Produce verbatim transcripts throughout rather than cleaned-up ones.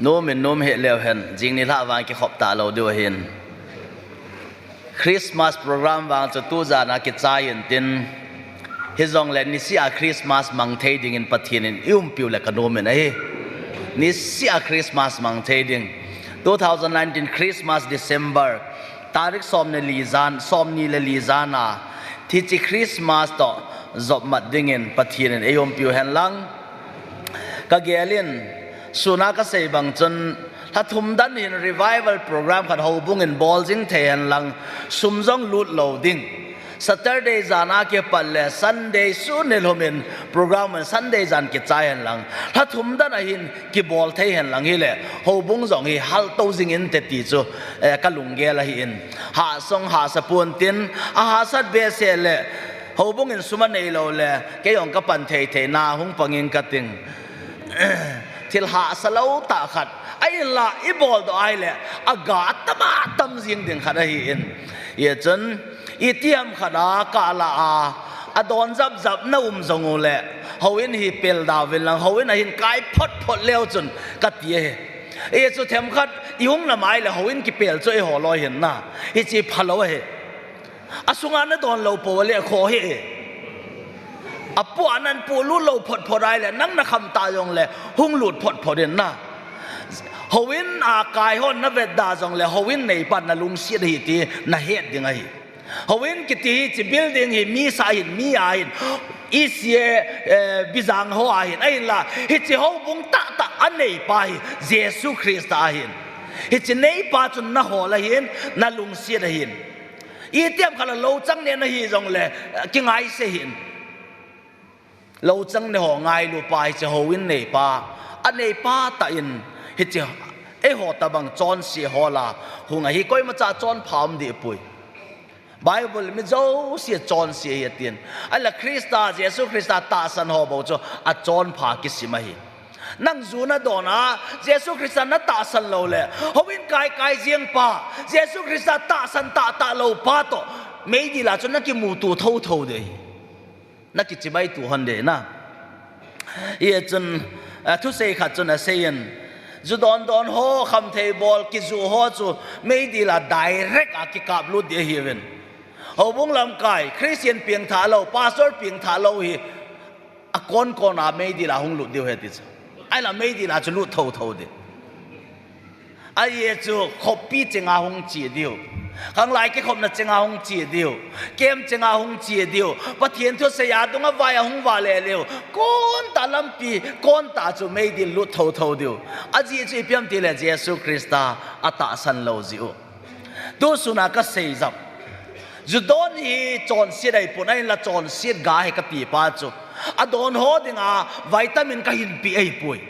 Nom in nom hih leu hen, jing nilhah vang kikhop talou diu ahin. Christmas program vang chu tujan a kichai intin, hijongle niseh a Christmas mang thei dingin Pathen in eiumpiu le kanom in ahi. Niseh a Christmas mang thei ding. Two thousand nineteen Christmas December tarik som ni le li jan, som ni le li jan a, hiche Christmas toh jopmat dingin Pathen in eiumpiu hen lang. Kagel in, sun a kasei bang chun, lha thum dan hin revival program khat houbung in bol jing thei hen lang, sum jong lut lou ding. Saturday jan a kipat le Sunday sun nilhum in program in Sunday jan kichai hen lang, lha thum dan a hin kibol thei hen lang hile, houbung jong hi haltou jing inte ti chu, eh, kalunggel ahin. Hahsa jong hahsa pontin, ahahsat behseh le, houbung in sum anei lou le, kei jong kapan thei thei na hung pang ing kating. Thil hahsa lou tah khat, ahinla ibol doh a hile, aga atam atam jing ding khat ahin. Hichun, itiham khat a, kah lah a, adon jap jap na um jong u le, houin hi pel da uvin lang, houin a hin kai phot phot leu chun, kati ahi. Hichu themkhat, ihung lam a hile, houin kipel chu eiho loi hin na, hiche phalou ahi. Asunga nadon lou pou le kho hi. Apu a nan pu lut lou phot phot a hile, nang nakham ta jongle, hung lut phot phot in na. Houin a kai hon navet da jongle, houin neipan nalungset ahi ti nahet ding ahi. Houin kiti hiche building hi mi sa hin, mi a hin, E C A, eh, Bijang ho a hin, ahinla, hiche houbung tahtah aneipa hi, Jesu Christa ahin. Hiche neipa chun nahol ahin, nalungset ahin. Itiham khat a louchang ne nahi jongle, eh, kingaise hih in. Louchang ne ho ngailu pa hiche houin neipa, aneipa tah in, hiche eiho tobang chonse ho lah a hung ahi, koimacha chonpha um deh poi. Bible mi jouse chonse ahi atin. Ahinla Christa, Jesu Christa tahsan ho bou chu achonpha kisim ahi. Nang ju nadon a, Jesu Christa natahsan lou le, houin kai kai jeng pa, Jesu Christa tahsan tahtah lou pa toh, meidil a chu nakimuto thotho ding ahi. Nakichibai to hon ding ahi na. Hichun, eh, thusei khat chun asei in, ju don don ho, khamthei bol kiju ho chu meidil a direct a kikap lut ding ahiuvin. Houbung lamkai, Christian pengthah lou, pastor pengthah lou hi, akon kon a meidil a hung lut diu ahi ti chu. Ahinla meidil a chu lut thotho ding. Ajeh chu khoppi chenga hung che diu. Khanglai kikhopna chenga hung che diu. Camp chenga hung che diu. Pathen thusei a dunga vai a hung vahle diu. Kon tah lampi, kon tah chu meidil lut thotho diu. Ajeh chu ipi ham tile Jesu Christa atahsan lou jeh u. Tusun a kasei jep. Ju don hi chonset ahipon, ahinla chonset ga ahi kati pa chu. Adon ho dinga vitamin kahin peh ahipoi.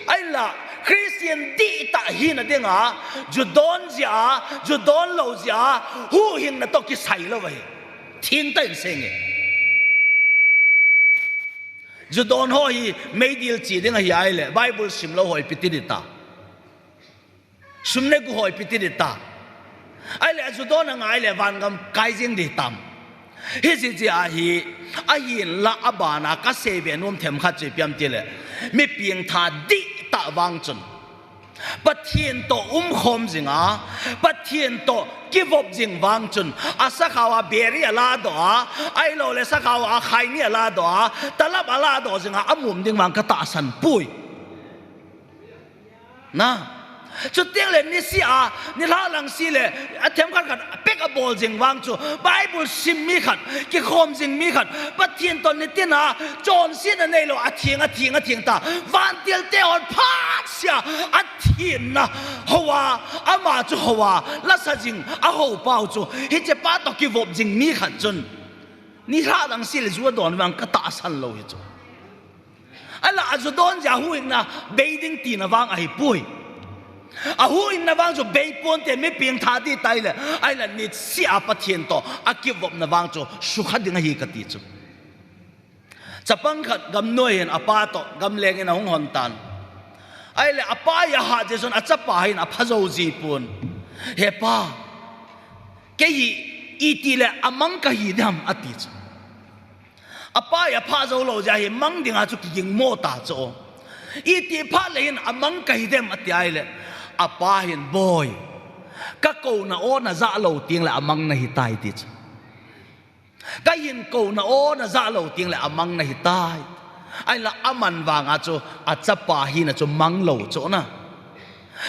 Ahinla, Christian dihtah hina dinga, ju don jeh a, ju don lou jeh a, huhhingna toh kisai lou ahi. Thengtah in sei inge. Ju don ho hi meidil che ding ahi ahile, Bible sim lou ho ipi ti ding ta. Sum negu ho ipi ti ding ta. Ahile, ju don angai le, vangam kai jeng ding tam. Hiche jeh ahi, ahinla abana kasei be nom themkhat chu ipi ham tile, mi pengthah dihtah vang chun, Pathen toh umkhom jing a, Pathen toh kivop jing vang chun, asakhao a biri aladoh a, ahilouleh sakhao a khaini aladoh a, talap aladoh jing a, amum ding vang katahsan poi. Na. Chuteng le niseh a, nilhah lang seh le, athemkhat khat, pek abol jing vang chu, Bible sim mi khat, kikhom jing mi khat, Pathen toh nitin a, chonsetna neilou, atheng, atheng, atheng ta, vantil te hon phat seh a, atheng na, hou a, ama chu hou a, lasa jing, ahou pau chu, hiche pa toh kivop jing mi khat chun, nilhah lang seh le ju adon vang katahsan lou hi chu. Ahinla, aju don jeh a huhhingna bei ding tina vang ahipoi. Ahuhhingna vang chu bei ponte mi pengthah ding tai le. Ahinla niseh a Pathen toh akivopna vang chu sukha ding ahi kati chu. Chapang khat gamnoi hin apa toh gamleng in ahung hon tan. Ahile apa hi ahat jeh chun achapa hin apha jou jipon. He pa, kei hi itile amang kahi ding ham ati chu. Apa hi apha jou lou jeh a hi mang dinga chu kiging mo ta chu. Iti phat le hin amang kahi dem ati ahile, apa hin, Boi, kakouna o najah lou tengle amang nahitai, ti chu. Kahin kouna o najah lou tengle amang nahitai. Ahinla aman vanga chu achapa hina chu mang lou chu na.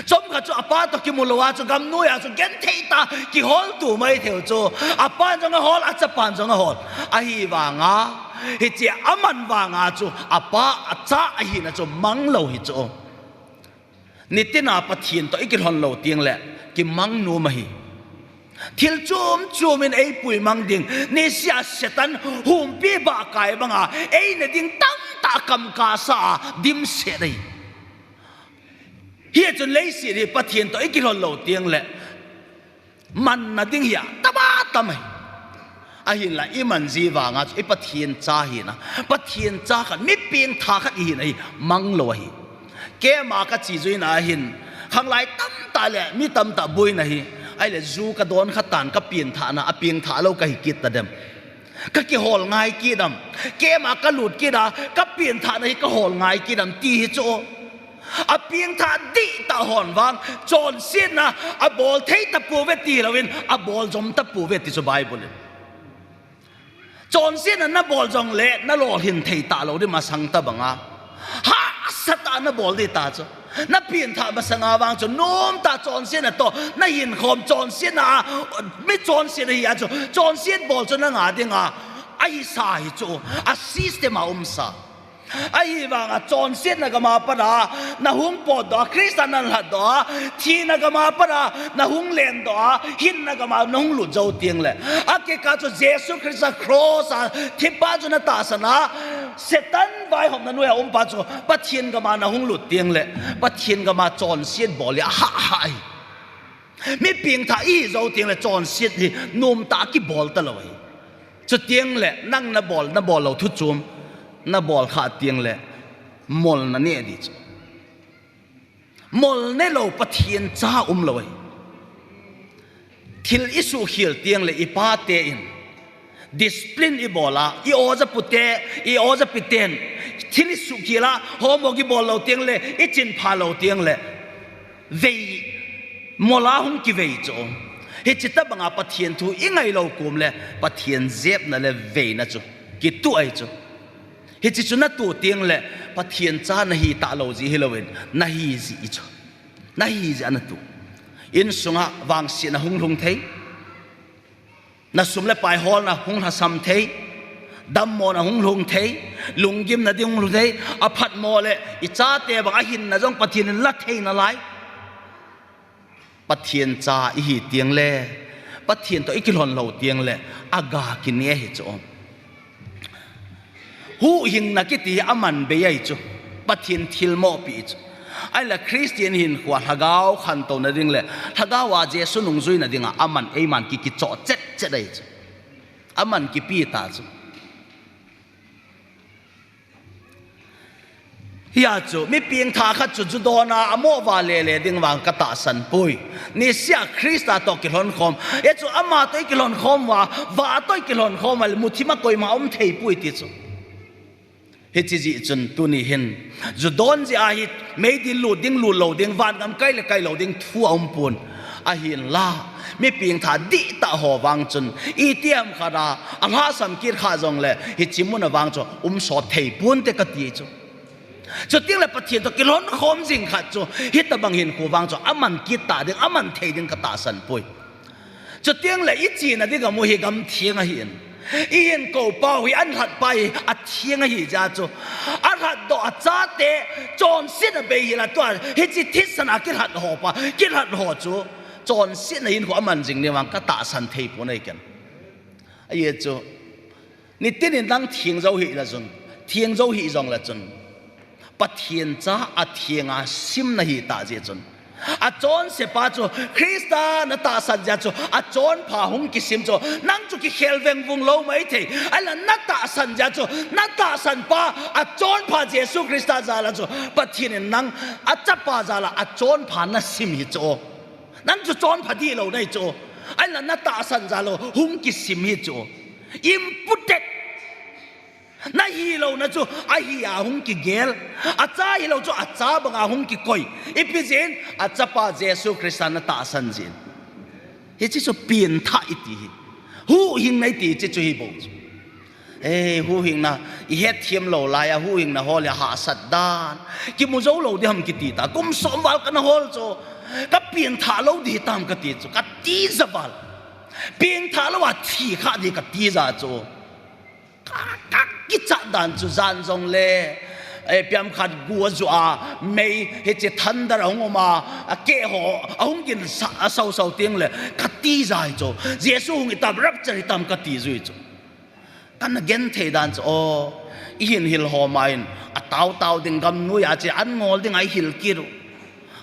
Chomkhat chu apa toh kimu lou a chu gamnoi a chu genthei tah a kihol tu maithei u chu. Apan jong ahol, achapan jong ahol. Ahivanga hiche aman vanga chu apa, acha ahina chu mang lou hi chu. Nitina Pathen toh ikilhon lou tengle kimang nom ahi. Thil chom chom in eipui mang ding, nisea Satan humpi bahkai banga eina ding tamtah kamkasa a dimset ahi. Hichun leiset hi Pathen toh ikilhon lou tengle manna ding hi atama tam ahi. Ahinla iman ji vanga chu i Pathen cha hina, Pathen cha khat, mi pengtha khat ihina hi mang lou ahi. Keima kache juina ahin, khanglai tamtah le mi tamtah boina hi, ahile ju kadon khatan, kapengthahna apengthah lou kahi kit tadem? Kakihol ngai kit am? Keima kalut kit a, kapengthahna hi kahol ngai kit am ti hi chu. Apengthah dihtah hon vang, chonsetna abol thei tapouve ti louvin, abol jom tapouve ti chu Bible in. Chonsetna nabol jongle nalolhin thei talou ding masang tobanga, hahsatah a nabol ding ta chu. Napengthah masanga vang chu nomtah chonsetna toh nahinkhom, chonsetna a, mi chonset ahi a chu, chonset bol chu nanga dinga ahisa hi chu, a system a umsa. Ahivanga chonsetna gama pat a nahung potdoh a, Christa nalhatdoh a, thina gama pat a nahung lendoh a, hinna gama nahung lut jou tengle, akikah chu Jesu Christa cross a thipa chu natahsan a, Satan vaihopna noiya umpa chu Pathen gama nahung lut tengle, Pathen gama chonset bol hi ahahsa ahi. Mi pengthah ihi jou tengle chonset hi nomtah a kibol talou ahi. Chutengle nang nabol, nabol lou thu chom nabol khah tengle molna neh ding chu. Molne lou Pathen cha umlou ahi. Thil isuhkhel tengle ipate in discipline ibol a, i-oja pute, i-oja piten thil isuhkhel a homework ibol lou tengle, ichinpha lou tengle, vei, mol a hung kivei chu. Hiche tobanga Pathen thu ingai lou komle Pathen jepna le veina chu kituh ahi chu. Hiche chu natoh tengle Pathen cha nahi talou jeh hilouvin, nahi jeh chu, nahi jeh a natoh. Insunga vangsetna hung lhung thei, nasum le pai holna hung lhasam thei, dammona hung lhung thei, lunggimna ding hung lhung thei, aphatmo le ichate banga hinna jong Pathen in la thei nalai. Pathen cha ihi tengle, Pathen toh ikilhon lou tengle, aga kine hi chu. Huhhingna kiti hi aman bei ahi chu, Pathen thilmopi chu. Ahinla Christian hinkhoa lhagao khantouna ding le lhagao a Jesu nungjuina dinga aman, eiman ki, kichoh chet chet ahi chu. Aman kipe ta chu. Hia chu mi pengthah khat chu ju dona amo vah lele ding vang katahsan poi. Nisea Christa toh kilhonkhom, hichu ama toh ikilhonkhom uva, vah toh ikilhonkhom uva le muthim a koima um thei poi ti chu. Hiche jeh chun tuni hin ju don jeh a hi meidil lut ding, lut lou ding, vangam kai le kai lou ding thu aumpon. Ahinla mi pengthah dihtah ho vang chun itiham khat a alhahsam kit kha jongle hiche muna vang chu umsot thei ponte kati chu. Chutengle Pathen toh kilhonkhom jing khat chu hitobang hinkho vang chu aman kit ta ding, aman thei ding katahsan poi. Chutengle ichena ding gam u hi gam theng ahin, ihinkopa u hi, ahin lhatpa hi atheng ahi jeh chu, alhatdoh a chate chonsetna bei hila tua hiche thisan a kilhat ho pa, kilhat ho chu chonsetna hinkho aman jing ding vang katahsan thei pon ahi ken. Ajeh chu nitin in nang theng jou hih jongle chun, Pathen cha athenga sim nahi tah jeh chun, achonsepa chu Christa natahsan jeh a chu achonpha hung kisim chu, nang chu kikhel vengvung lou maithei. Ahinla natahsan jeh a chu, natahsanpa achonpha Jesu Christa jal a chu Pathen in nang achapa jal a achonpha nasim hi chu. Nang chu chonpha dihlou nahi chu. Ahinla natahsan jal a hung kisim hi chu. Imputed. Nahilouna chu ahi a hung kigel. Acha hilou chu acha banga hung kikoi. Ipi jeh in? Achapa Jesu Christa natahsan jeh in. Hiche chu pengthah iti hi. Huhhingna iti hiche chu hi bou chu. Ei, huhhingna, ihet them lou laiya, huhhingna ho le hahsat dan. Kimu jou lou ding ham kiti ta. Kum som val kana hol chu. Ka pengthah lou ding hitam kati chu. Ka tija val. Pengthah lou a thi kha ding ka tija chu. Ka, ka kichat dan chu jan jong le. Ei, piam khat gu a ju a, mei, hiche thunder ahung um a, akeh ho, ahung gin sa, asau sau teng le, ka tija chu. Jesu hung hitam, rapture hitam ka tiju chu. Kana genthei dan chu, o, ihin hil ho ma in, atao tao ding gam noiya che, an ngol ding a ihil kit u.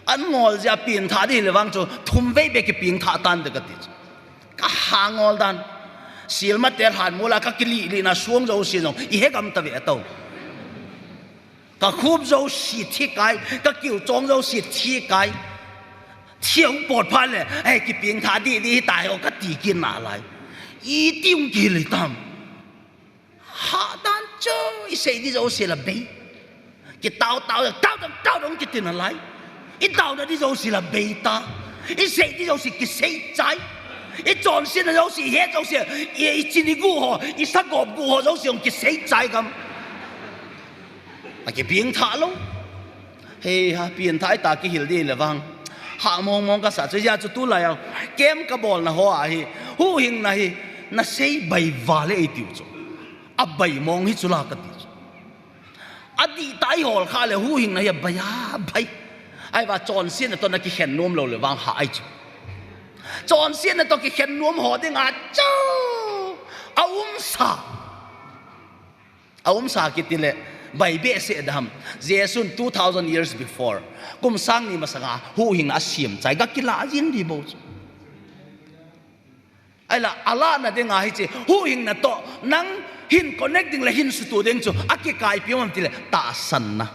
An ngol jeh a pengthah ding hile vang chu, thum vei beh kipengthah tan ding kati chu. Ka ha ngol dan. Silma te lhan mula ka kilih lihna suang jouse jong, ihe gam ta ve ato. Ka khup jouse thi kai, ka kiu chong jouse thi kai. Thi hung pot phat le, ei, kipengthah ding ding hitai ho kati kit nalai. Iti hung kihil hitam. Hahdan chu, isei ding jouse la bei. Kitao tao, tao tao, tao tao kiti nalai. Itao ding jouse la bei ta. Isei ding jouse kisei chai. Ichonsetna jouse, ihet jouse, i, ichini gu ho, isagop gu ho jouse hung kisei chai gam. Akipengthah lou. Hei, ha, pengthah ita kihil ding le vang. Ha mong mong kasa chu, hijeh chu tulai a. Camp kabolna ho ahi. Huhhingna hi, nasei bai val e eitiu chu. Abai mong hi chu la kati chu. Adih tah a ihol kha le huhhingna hi abai a bai. Ahivang chonsetna toh nakikhen nom lou le vang ha ahi chu. Chonsetna toh kikhen nom ho dinga chu. Aumsa. Aumsa kiti le, bai behseh dam. Jesun two thousand years before. Kum sang ni masanga, huhhingna asem chai, ga kilah jin ding bou chu. Ahinla, alahna dinga hiche, huhhingna toh, nang hin connect ding le hin sutu ding chu, akikaipi um ham tile, tahsanna.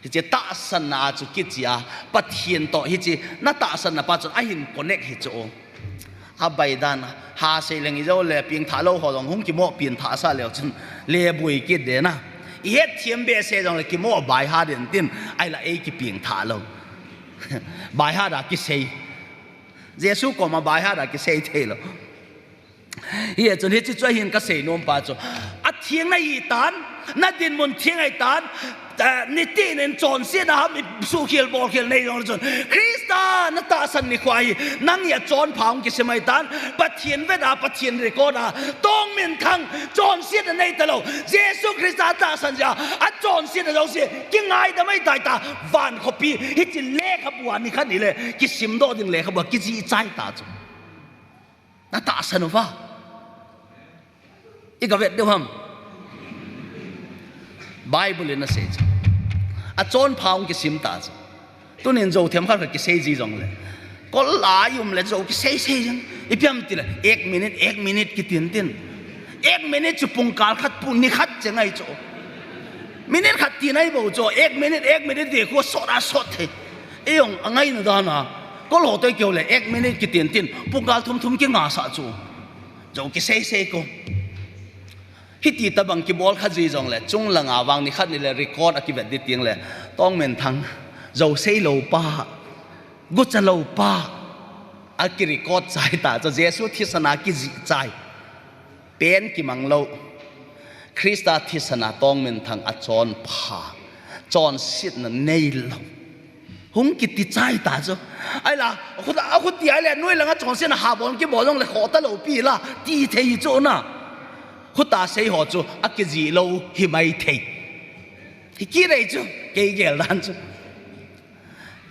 Hiche tahsanna a chu kichia, Pathen toh, hiche, natahsanna pa chun, ahin connect hi chu. Abai dan, ha sei leng ijou le, pengthah lou ho jong hung kimo pengthah sah leu chun, le bui kit den a. Ihet them behseh jong le kimo baiha den tin, ahinla ei kipengthah lou. Baiha da kisei. Jesu koma baiha da kisei thei lou. Hichun hiche chu ahin kasei nom pa chu. Atheng nahi tan, nadinmun theng ahi tan, Eh, nitinin chonsetna ham isuhkhel bolkhel nei jong chun. Christa natahsan nikho hi, nang hi achonpha hung kisim ahi tan, Pathen vet a, Pathen record a, Tongminthang chonsetna nei talou. Jesu Christa atahsan jeh a, achonsetna jouse, kingaidam ahi tai ta, van khopi, hiche lekhabu a nikhat nile, kisimdoh ding lekhabu a, kijih chai ta chu. Natahsan uva. Iga vet diu ham. Bible in asei chu. Achonpha hung kisim ta chu. Tunin jou themkhat khat kisei ji jongle. Kol a i um le jou kisei sei jing. Ipi ham tile, ek minute, ek minute kitin tin. Ek minute chu pungkal khat pu nikhat cheng ahi chu. Minute khat tin ahi bou chu. Ek minute, ek minute ti khu sot a sot thei. Ei jong angaina dan a. Kol ho toh ikihou le, ek minute kitin tin, pungkal thum thum kinga sah chu. Jou kisei sei ko. Hiti tabang kibol kha ji jongle, chunglanga vang nikhat nile record a kivet ding teng le, Tongminthang, jou sei lou pa, gucha lou pa, aki record chai ta chu, Jesu thisan a kijih chai. Pen kimang lou. Christa thisan a Tongminthang achonpha. Chonsetna nei lou. Hung kiti chai ta chu. Ahinla, akhuti, akhuti ahile, noi langa chonsetna ha bol kibol jongle khoh talou pi la, ti thei chu na. Khuta sei ho chu, akijih lou hi mai thei. Hi kit ei chu, kei gel dan chu.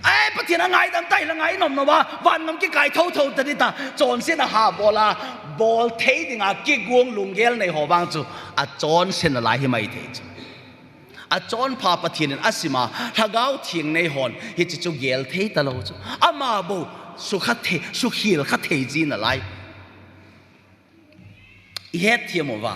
Ei, Pathen angaidam tai la ngai nom nom a, van ngam kikai tho tho ta ding ta, chonsetna ha bol a, bol thei dinga kigong lunggel nei ho vang chu, achonsetna lai hi mai thei chu. Achonpha Pathen in asim a, Lhagao Theng nei hon, hiche chu gel thei talou chu. Ama bou, sukha thei, sukhel kha thei ji nalai. Ihet them uva.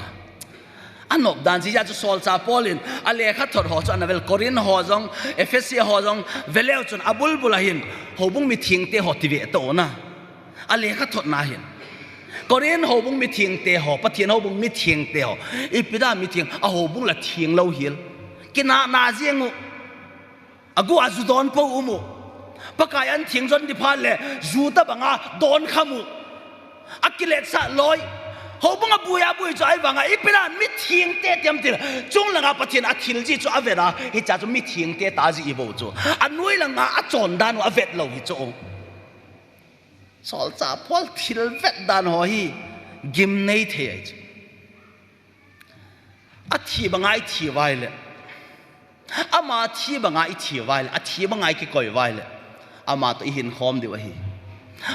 Anop dan jeh a chu solchah Paul in alekha thot ho chu ana vel Corinth ho jong, Ephesia ho jong, veleu chun abul bul a hin, houbung mithengte ho ti ve to na. Alekha thotna hin. Korin houbung mithengte ho, Pathen houbung mithengte ho, ipi da mitheng, a houbung la theng lou hel. Kinahna jeng u. Agu a ju don po um u. Pakai an theng jon di phat le, ju tabang a don kham u. A kiletsah loi. Houbung a bui a bui chu ahivang a, ipi da mithengte tiam tile. Chung lang a Pathen a thil ji chu a vet a, hiche chu mithengte ta ji i bou chu. A noi lang a a chon dan u a vet lou hi chu. Solchah Paul thil vet dan ho hi gimnei thei ahi chu. A thi banga i thi vai le. Ama thi banga i thi vai le. A thi banga i kikoi vai le. Ama toh i hin khom diu ahi.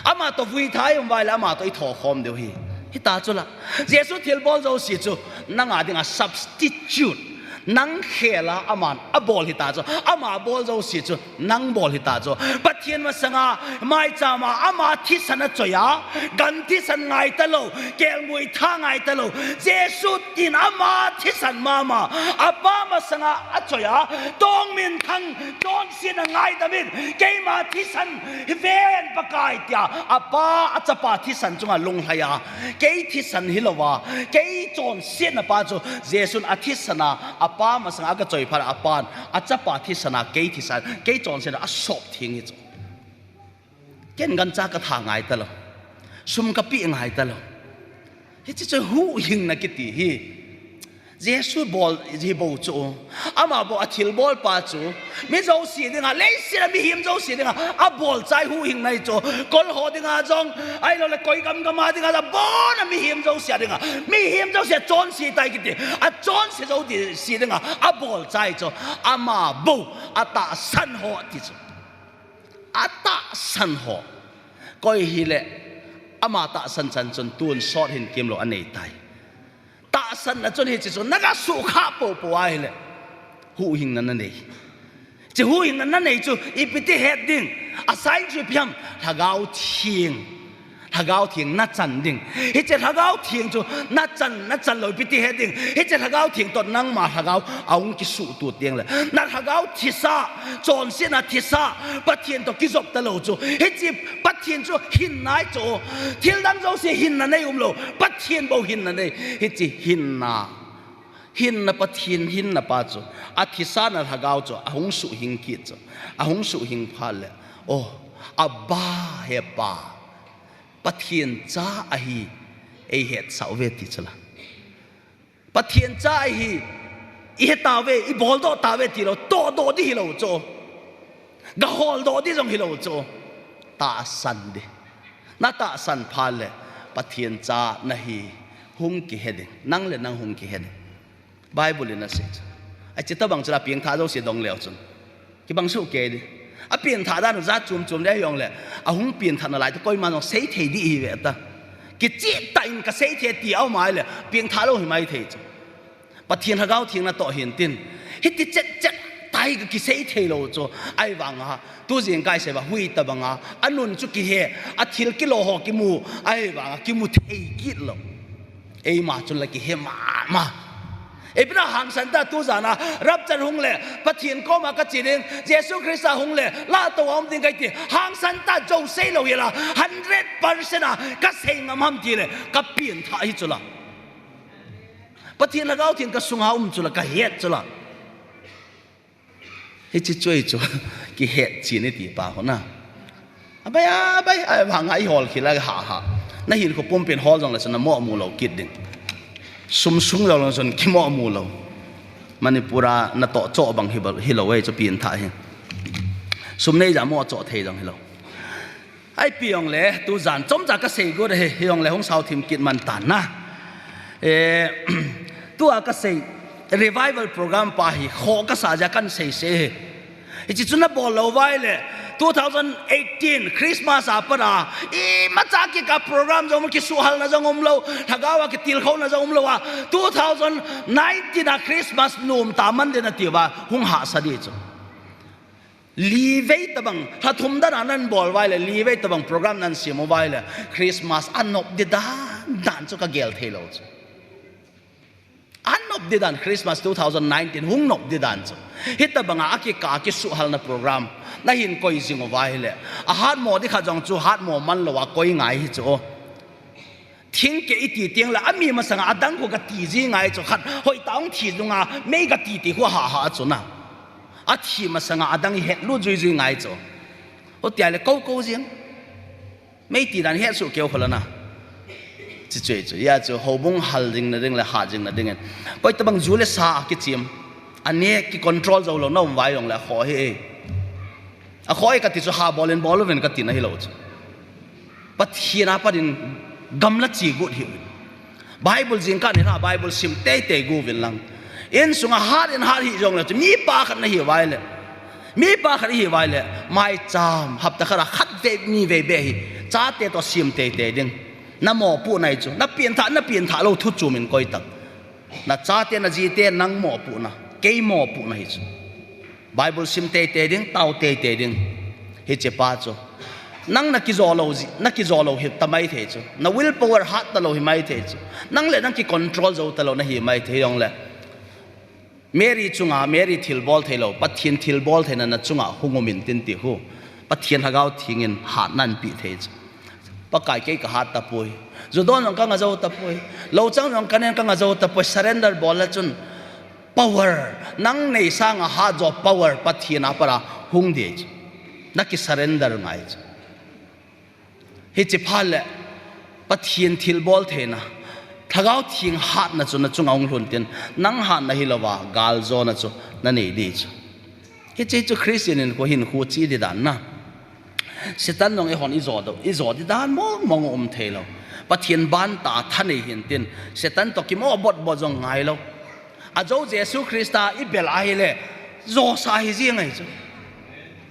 Ama toh vui tha i um vai le. Ama toh i tho khom diu ahi. Hita chu la. Jesu thil bol jouse chu nanga dinga substitute. Nang khel a aman a bol hita chu. Ama bol jouse chu. Nang bol hita chu. Pathen masanga, maicham a, ama thisan a choi a, gan thisan ngai talou, kelngoi tha ngai talou. Jesu tin ama thisan mama, apa masanga a choi a, tong minthang, chonsetna ngaidam in, keima thisan hi ven Pakai tia, apa a chapa thisan chunga lunglhai a, kei thisan hilou a, kei chonsetna pa chu, Jesun a thisan a, apa masanga a ka choi phat a, apan, a chapa thisan a, kei thisan, kei chonsetna a sop theng hi chu. Ken gancha ka tha ngai talou. Sum ka pe ngai talou. Hiche chu huhhingna kiti hi. Jesu bol hi bou chu. Ama bou a thil bol pa chu. Mi jouse dinga, leiset a mihem jouse dinga, a bol chai huhhingna hi chu. Kol ho dinga jong, ahilou le koi gam gam a dinga, a bon a mihem jouse dinga. Mihem jouse chonse tai kiti. A chonse jouse dinga, a bol chai chu. Ama bou, a tahsan ho ti chu. A tahsan ho. Koi hile, ama tahsan chan chun tonsot hin kimlou a nei tai. Tahsan na chun hiche chun na ga sukha popo ahile. Huhhingna na nei. Hiche huhhingna na nei chu, ipi ti het ding. A sign chu ipi ham, Lhagao Theng. Lhagao Theng na chan ding. Hiche Lhagao Theng chu na chan, na chan lou ipi ti het ding. Hiche Lhagao Theng toh nangma lhagao a hung kisuhtup ding le. Na lhagao thisa, chonsetna thisa, Pathen toh kijop talou chu. Hiche Pathen chu hinna ahi chu. Thil dang jouse hinna nei umlou. Pathen bou hinna nei. Hiche hinna. Hinna Pathen hinna pa chu. A thisa na lhagao chu. A hung suhhing kit chu. A hung suhhing phat le. Oh, Abba he Pa. Pathen cha ahi, ei hetsah uve ti chu la. Pathen cha ahi, i he tauve, i boldoh tauve tilou, tohdoh di hilou chu. Ga holdoh di jong hilou chu. Tahsan di. Na tahsan phat le, Pathen cha nahi, hung kihe ding. Nang le nang hung kihe ding. Bible in asei chu. Ahi chu tabang chu la pengthah jouse dong leu chun. Kibang soh kei di. A pengthah dan u jat chom chom le hijongle. A hung pengthah nalai toh koima jong sei thei di ihi ve ta. Kicheh tah in ka sei thei ti a um ahile. Pengthah lou hi mai thei chu. Pathen Lhagao Theng natoh hin tin. Hiti chet chet tah hi ka kisei thei lou chu. Ahivang a. Tu jingkah i sei uva hui tabang a. A nun chu kihe. A thil kilo ho kimu. Ahivang a kimu thei kit lou. Eima chun la kihe mama. Ipi na hangsan ta tu jan a, rapture hung le, Pathen koma ka che ding, Jesu Christa hung le, lahtou a um ding ka hi ti, hangsan ta jou sei lou hi la, hundred percent a, ka sei ngam ham ti le, ka pengthah hi chu la. Pathen Lhagao Theng ka sunga um chu la, ka het chu la. Hiche chu ahi chu, kihet chen iti pa ho na. Abai, abai, abai, vang a i hol khel a ha ha. Na hinkho pumpin hol jong le chun na mo mu lou kit ding. Sum sung jong le chun kimo mu lou. Manipur a natoh choh bang hi bal, hilou ahi chu pengthah hi. Sum nei ja mo choh thei jong hilou. Ahi pi jong le, tu jan chomcha ka sei got ahi, hi jong le hung sao thim kit man tan na. Eh, tua ka sei, revival program pa hi, kho ka sa ja kan sei sei hi. Hiche chu na bol lou vai le, two thousand eighteen Christmas a pat a, imacha kikah program jong, kisuhhalna jong um lou, lhagao a kitilkhouna jong um lou a, two thousand nineteen a Christmas nom ta man ding nati uva, hung hahsa di chu. Li vei tabang, lha thum dan a nan bol vai le, li vei tabang program nan sem u vai le, Christmas a nop di dan dan chu ka gel thei lou chu. A nop di dan Christmas two thousand nineteen hung nop di dan chu. Hitabang a, a kikah a kisuhhalna program, na hin koi jing u vai le. A hatmo di khat jong chu hatmo man lou a koi ngai hi chu. Thingkeh iti teng le, ami masanga adang khu kati ji ngai chu, khat hoitah a hung thi nunga mei kati ti khu ha ha chu na. Athi masanga adang ihet lut jui jui ngai chu. Hutia le kou kou jing. Mei ti dan ihet soh keu khu la na. Chi chu chu. Hia chu houbung hal ding na ding le hat jing na dingin, koi tabang ju le sa kichim, ane kicontrol jou lou na um vai jong le, akhoh hi. Akhoh hi kati chu ha bol in bol uvin kati na hilou chu. Pathen a pat in gamla chi got hih uvin. Bible jingkah ni la Bible sim teitei got uvin lang. Insunga hat in hat hih jong le chu, mipa khat na hi vai le, mipa khat hi vai le, maicham hapta khat a khat vei ni vei beh hi chate toh sim teitei ding. Na mopohna hi chu, na pianthah, na pianthah lou thu chom in koi tak. Na chate, na jite, nang mopohna, kei mopohna hi chu. Bible sim teitei ding, tao teitei ding. Hiche pa chu, nang na kijo lou ji, na kijo lou hi ta maithei chu. Na willpower hat ta lou hi maithei chu. Nang le nang kicontrol jou ta lou na hi maithei jong le, Mary chunga, Mary thilbol thei lou, Pathen thilbol theina na chunga hung um in tin ti khu, Pathen Lhagao Theng in hatna ahin pe thei chu. Pakai, kei ka hat tapoi. Ju don jong ka nga jou tapoi. Lou chang jong ka nen, ka nga jou tapoi. Surrender bol le chun, power, nang nei sanga hat jo power Pathen a pat a hung ding chu. Na kisurrender ngai chu. Hiche phat le Pathen thilbol theina, Lhagao Theng hatna chu na chunga hung lhun tin, nang hatna hilouva galjona chu na nei ding chu. Hiche chu Christian hinkho, hinkho che ding dan na. Satan jong eihon ijo ding, ijo ding dan mong mong um thei lou. Pathen bantah thanei hin tin, Satan toh kimo bot bot jong ngai lou. Ajou Jesu Christa ibel ahile, josa hi jing ahi chu.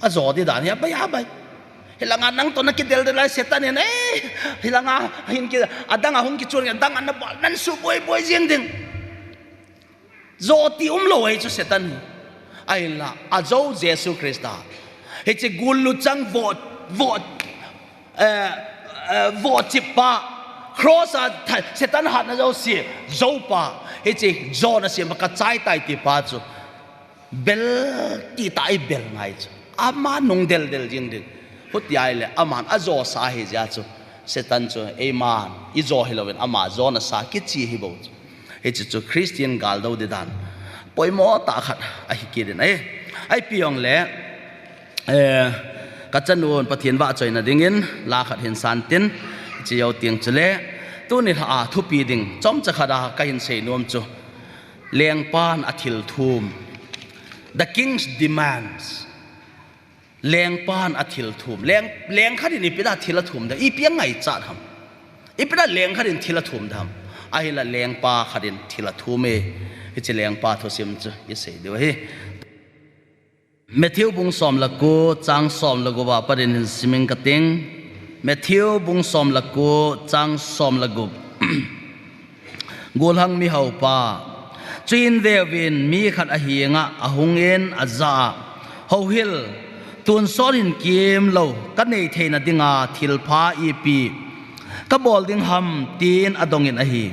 Ajo ding dan hi abai abai. Hilanga nang toh na kidel del lai Satan in, eh, hilanga hin ki, adang a hung kichun, adang a na bol, nan suboi boi jing ding. Jo ti umlou ahi chu Satan hi. Ahinla, ajou Jesu Christa. Hiche gul luchang vo, vo, eh, eh, vohchip pa, cross a tha-, Satan hatna jouse jou pa, hiche John a sema ka chai tai ti pa chu, bel ti ta ibel ngai chu. Ama nung del del jing ding. Hutia ahile, aman ajosa ahi jeh a chu, Satan chu, eiman, ijo hilouvin, ama jona sa kiche hi bou chu. Hiche chu Christian gal dou ding dan poimo tah khat ahi kit in ahi. Ahi pi jong le, eh, ka chanun Pathen vahchoina dingin la khat hin san tin, hiche jou teng chule, tuni lha a thupi ding chomcha khat a ka hin sei nom chu, lengpan athil thum. The King's Demands. Lengpan athil thum. Leng, leng khat in ipi da thil athum da. Ipi angaichat ham. Ipi da leng khat in thil athum da ham. Ahinla lengpa khat in thil athum e. Hiche lengpa thusim chu isei diu ahi. Matthew bung som le ko, chang som le gup a pat in hin sim inge kati. Matthew bung som le ko, chang som le gup. Gollhang mihaupa. Chuin veuvin, mi khat ahenga ahungin ajah a, Houhil, tonsot hin kimlou kanei theina dinga thilpha ipi kabol ding ham, tin adongin ahi.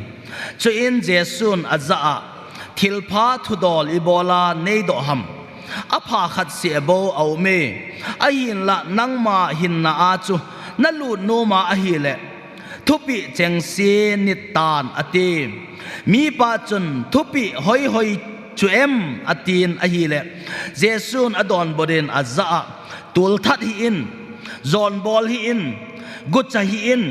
Chuin Jesun ajah a, Thilpha thudol ibola neidoh ham? Apha khat seh bou aume. Ahinla nangma hinna a chu nalut noma ahile, thupeh chengse nit tan, ati. Mipa chun, Thupeh hoihoi chu em? atin ahile, Jesun adonbut in ajah a, Tolthat hih in, jonbol hih in, gucha hih in,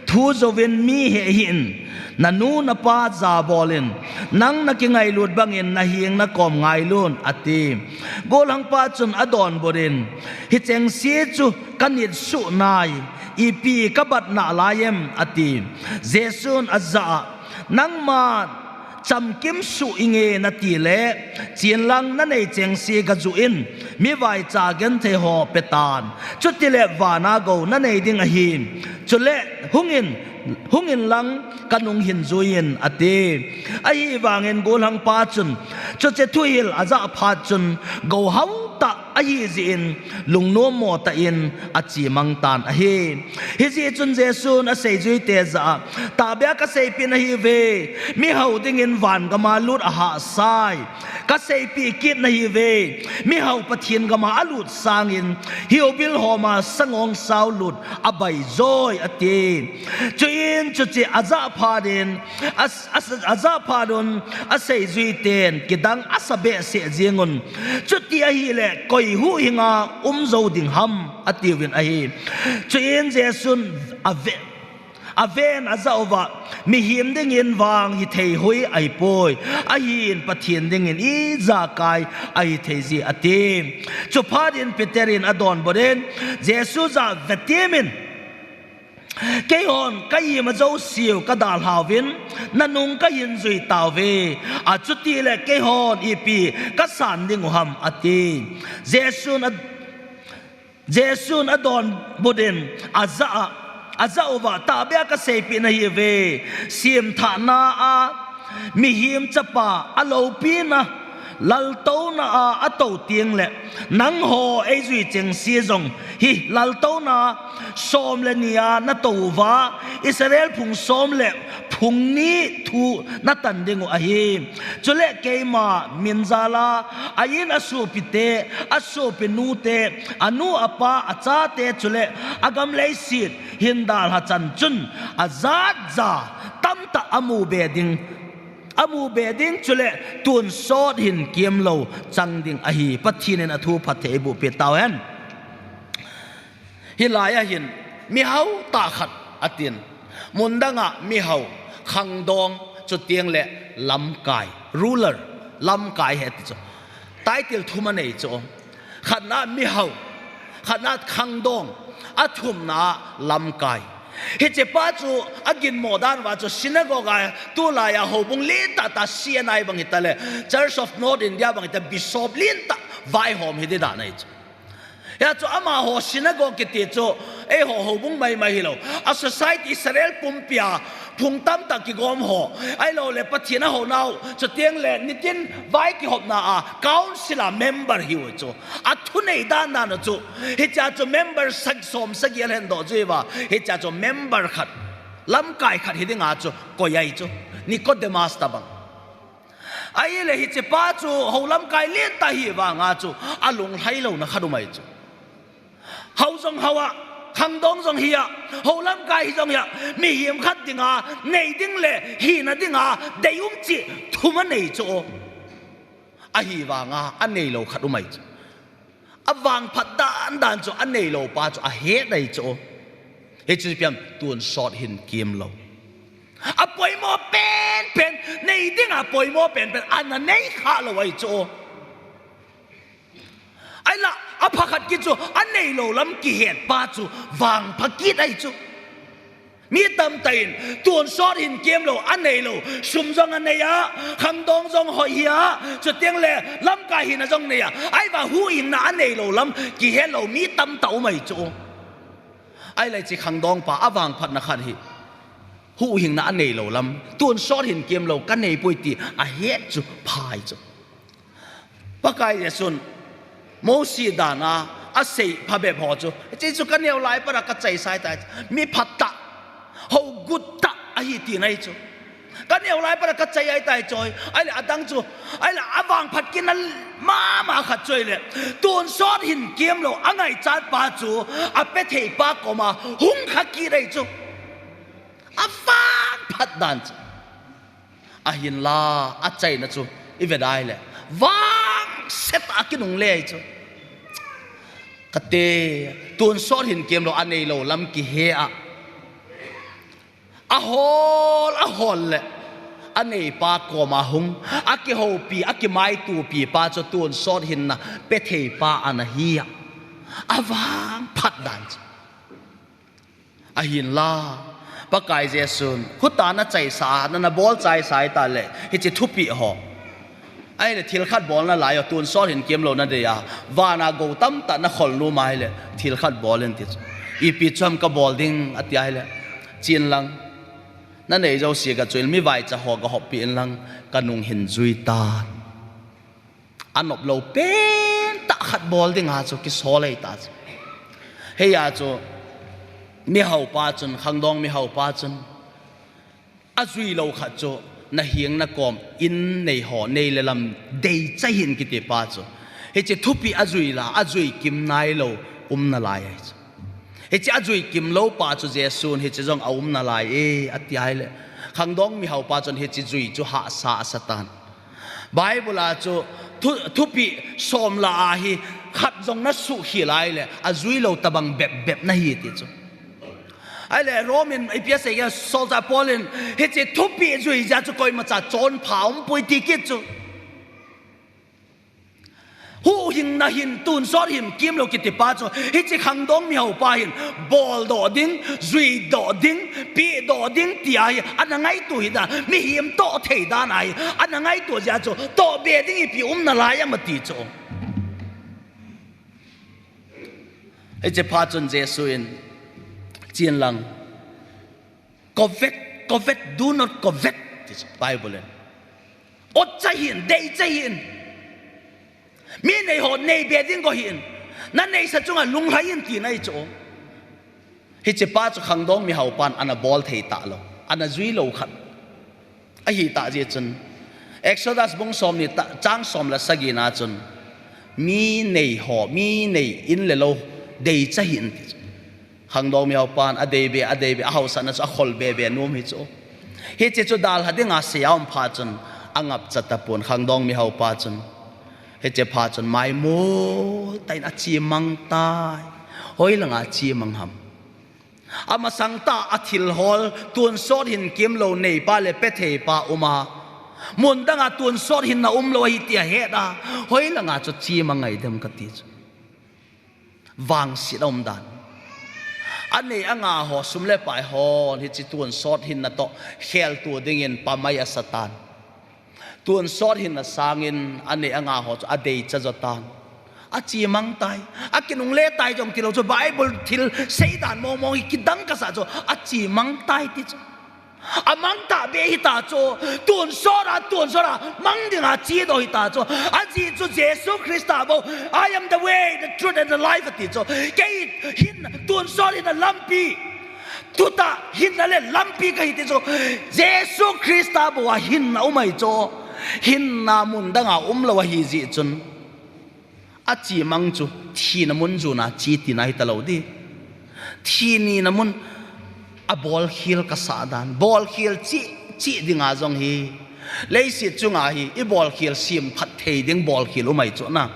thu jouvin mi heh hih in, nanu napa jabol in, nang nakingailut bangin naheng nakom ngailun, ati. Gollhangpa chun adonbut in, Hichengse chu kanit suh nai, ipi kabat nalai em? ati. Jesun ajah a, Nangma chamkim suh inge natile, chenlang nanei chengse gajuh in, mivaicha genthei ho petan. Chutile vana gou nanei ding ahi. Chule hungin, hungin lang kanung hin juiyin, ati. Ahivangin gollhangpa chun, chuche thuhil ajah phat chun, gou hau tah ahi jeh in, lungnom mo tah in achemang tan ahi. Hijeh chun Jesun aseijuite jah a, tahbeh a kaseipeh nahiuve, mihao dingin van gam a lut ahahsai. Kaseipeh kit nahiuve, mihao Pathen gam a alut sangin, hiubil hom a sangong sao lut abaijoi, ati. Chuin chuche ajah phat in, a, a, ajah phat un, aseijuiten kidang asa behseh jeng un. Chuti ahile, koi huhhing a um jou ding ham, atiuvin ahi. Chuin Jesun ave, aven ajah uva, mihem dingin vang hithei hoi ahipoi, ahin Pathen dingin ijakai ahithei ji, ati. Chuphat in Peter in adonbut in, Jesu jah a vetemin, Keihon ka ima jouseu kadalhauvin, nanung kahin jui tauve. Achutile keihon ipi kasan dingu ham, ati. Jesun a, Jesun adonbut in, ajah a, ajah uva, tahbeh a kaseipeh nahiuve, semthahna a mihem chapa aloupina, laltouna a atou tengle, nangho eijui chengse jong hi laltouna som le ni a natou uva, Israel phung som le phung ni thu natan dingu ahi. Chule keima min jal a, a in asopite, asopinute, anu apa, achate, chule agam leiset hin dalha chan chun, ajat ja tamtah amu be ding, amu be ding, chule tonsot hin kemlou chang ding ahi. Pathen in athu phatthei eiboh peh tauhen. Hilai a hin, mihao tah khat atin. Mundang a mihao, khangdong, chuteng le lamkai, ruler, lamkai ahi ati chu. Title thum anei chu. Khatna mihao, khatna khangdong, athumna lamkai. Hichepa chu aginmo dan uva chu synagogue a tulai a houbung lentah tah C N I bang hita le, Church of North India bang hita bishop lentah vaihom hi ding dan ahi chu. Hia chu amaho synagogue kiti chu, eiho houbung maimai hilou. A society Israel pumpi a phung tamtah kigom ho. Ahilouleh Pathen a hounau, chuteng le nitin vai kihopna a council a member hiu chu. A thunei dan dan chu. Hichea chu member sagi som sagi a lhendoh chu hiva. Hichea chu member khat. Lamkai khat hi dinga chu koi ahi chu. Nicodemus tabang. Ahile hichepa chu hou lamkai lentah hi vanga chu alunglhai louna khat um ahi chu. Hou jong hou a, khangdong jong hi a, hou lamkai hi jong hi a, mihem khat dinga, nei ding le hina dinga, deium cheh thum anei chu. Ahivanga, aneilou khat um ahi chu. Avangphat dan dan chu aneilou pa chu ahet ahi chu. Hichu ipi ham, tonsot hin kemlou. Apoimo penpen, nei dinga poimo penpen, ana nei khalou ahi chu. Ahinla, apha khat kit chu, aneilou lam kihet pa chu, vangpha kit ahi chu. Mi tamtah in, tonsot hin kemlou, aneilou, sum jong anei a, khangdong jong hoi hi a, chuteng le, lamkai hina jong nei a, ahivang huhhingna aneilou lam, kihetlou mi tamtah um ahi chu. Ahile hiche khangdong pa, avangphatna khat hi, huhhingna aneilou lam, tonsot hin kemlou, kaneipoi ti, ahet chu, pha ahi chu. Pakai Jesun, Mosi dan a, asei phabep ho chu. Hiche chu kaneo lai pat a kachaisa ahitai. Mi phatah, hou guttah ahi tina ahi chu. Kaneo lai pat a kachai ahitai chu. Ahile adang chu, ahile avangphat kitna mama khat chu ahile. Tonsot hin kemlou, angaichat pa chu, apethei pa koma, hung kha kit ahi chu. Avangphat dan chu. Ahinla, achaina chu, ivet ahile. Vangset a kinungle ahi chu. Kati, tonsot hin kemlou aneilou lam kihe a. Ahol, ahol le. Aneipa koma hung. Akihoupi, akimaitopi pa chu tonsot hinna. Pethei pa ana hi a. Avangphat dan chu. Ahinla, Pakai Jesun, khutah nachaisa, nana bolchaisa ahitai le, hiche thupeh ho. Ahile thil khat bol nalai o, tonsot hin kemlou nadei a, vana gou tamtah nakhol nom ahile, thil khat bol in ti chu. Ipi chu ham kabol ding ati ahile, chen lang. Nanei jouse gachu in, mi vaicha ho gahoppeh in lang, kanung hin jui tan. Anoplou pentah khat bol dinga chu kisol ahi ta chu. Hia chu mihaupa chun, khangdong mihaupa chun, ajui lou khat chu, na heng na kom in nei ho, nei le lam deicha hih in kiti pa chu, hiche thupi ajui la, ajui kim nailou um nalai ahi chu. Hiche ajui kimlou pa chu Jesun hiche jong aum nalai e, ati ahile, khangdong mihaupa chun hiche jui chu hahsa asa tan. Bible a chu thu, thupi som la ahi, khat jong na suhkhel ahile, ajui lou tabang bep bep nahi ti chu. Ahile, Rome in ipi asei kha, solchah Paul in, hiche thupi jui jeh chu koimacha chonpha umpoi ti kit chu. Huhhingna hin, tonsot hin kimlou kiti pa chu, hiche khangdong mihaupa hin, boldoh ding, juidoh ding, pehdoh ding tia hi, ana ngaito hi dan, mihem toh thei dan ahi, ana ngaito jeh chu, toh be ding ipi um nalai ham ati chu. Hiche pa chun Jesu in, chen lang, covet, covet, do not covet, ti chu Bible in. Otcha hih in, deicha hih in. Mi nei ho nei be ding go hih in. Na neisa chunga lunglhai in tina ahi chu. Hiche pa chu khangdong mihaupan ana bol thei talou, ana jui lou khat ahi ta jeh chun, Exodus bung somni ta, chang som le sagi na chun, mi nei ho, mi nei in le lou, deicha hih in ti chu. Khangdong mihaupan adei be, adei be, ahaosatna chu akhol be be nom hi chu. Hiche chu dalha dinga seiyum pa chun angapcha tapon, khangdong mihaupa chun. Hiche pa chun maimol tah in achemang tai. Hoilanga chemang ham? Amasang tah a thil hol, tonsot hin kimlou neipa le petheipa uma, mun danga tonsot hinna umlou ahi tia het a, hoilanga chu chemang ngai dem kati chu. Vangset aum dan. Anei anga ho, sum le pai hon hiche tonsot hinna toh khelto dingin pamai asa tan. Tonsot hinna sangin anei anga ho chu adeicha jo tan. Achemang tai. Akinungle tai jong tilou chu, Bible thil seidan mong mong hi kidang kasa chu, achemang tai ti chu. Amang tah be hita chu, tonsot a, tonsot a mang dinga chedoh hita chu. Ajeh chu Jesu Christa bou, "I am the way, the truth and the life," ati chu. Kei hin, tonsot hinna lampi, thutah hinna le lampi kahi ti chu. Jesu Christa bou a hinna um ahi chu. Hinna mun danga umlou ahi jeh chun, achemang chu thina mun jona che tina hitalou di. Thi nina mun abolkhel kasah dan. Bolkhel cheh cheh dinga jong hi, leiset chunga hi ibolkhel semphat thei ding bolkhel um ahi chu na.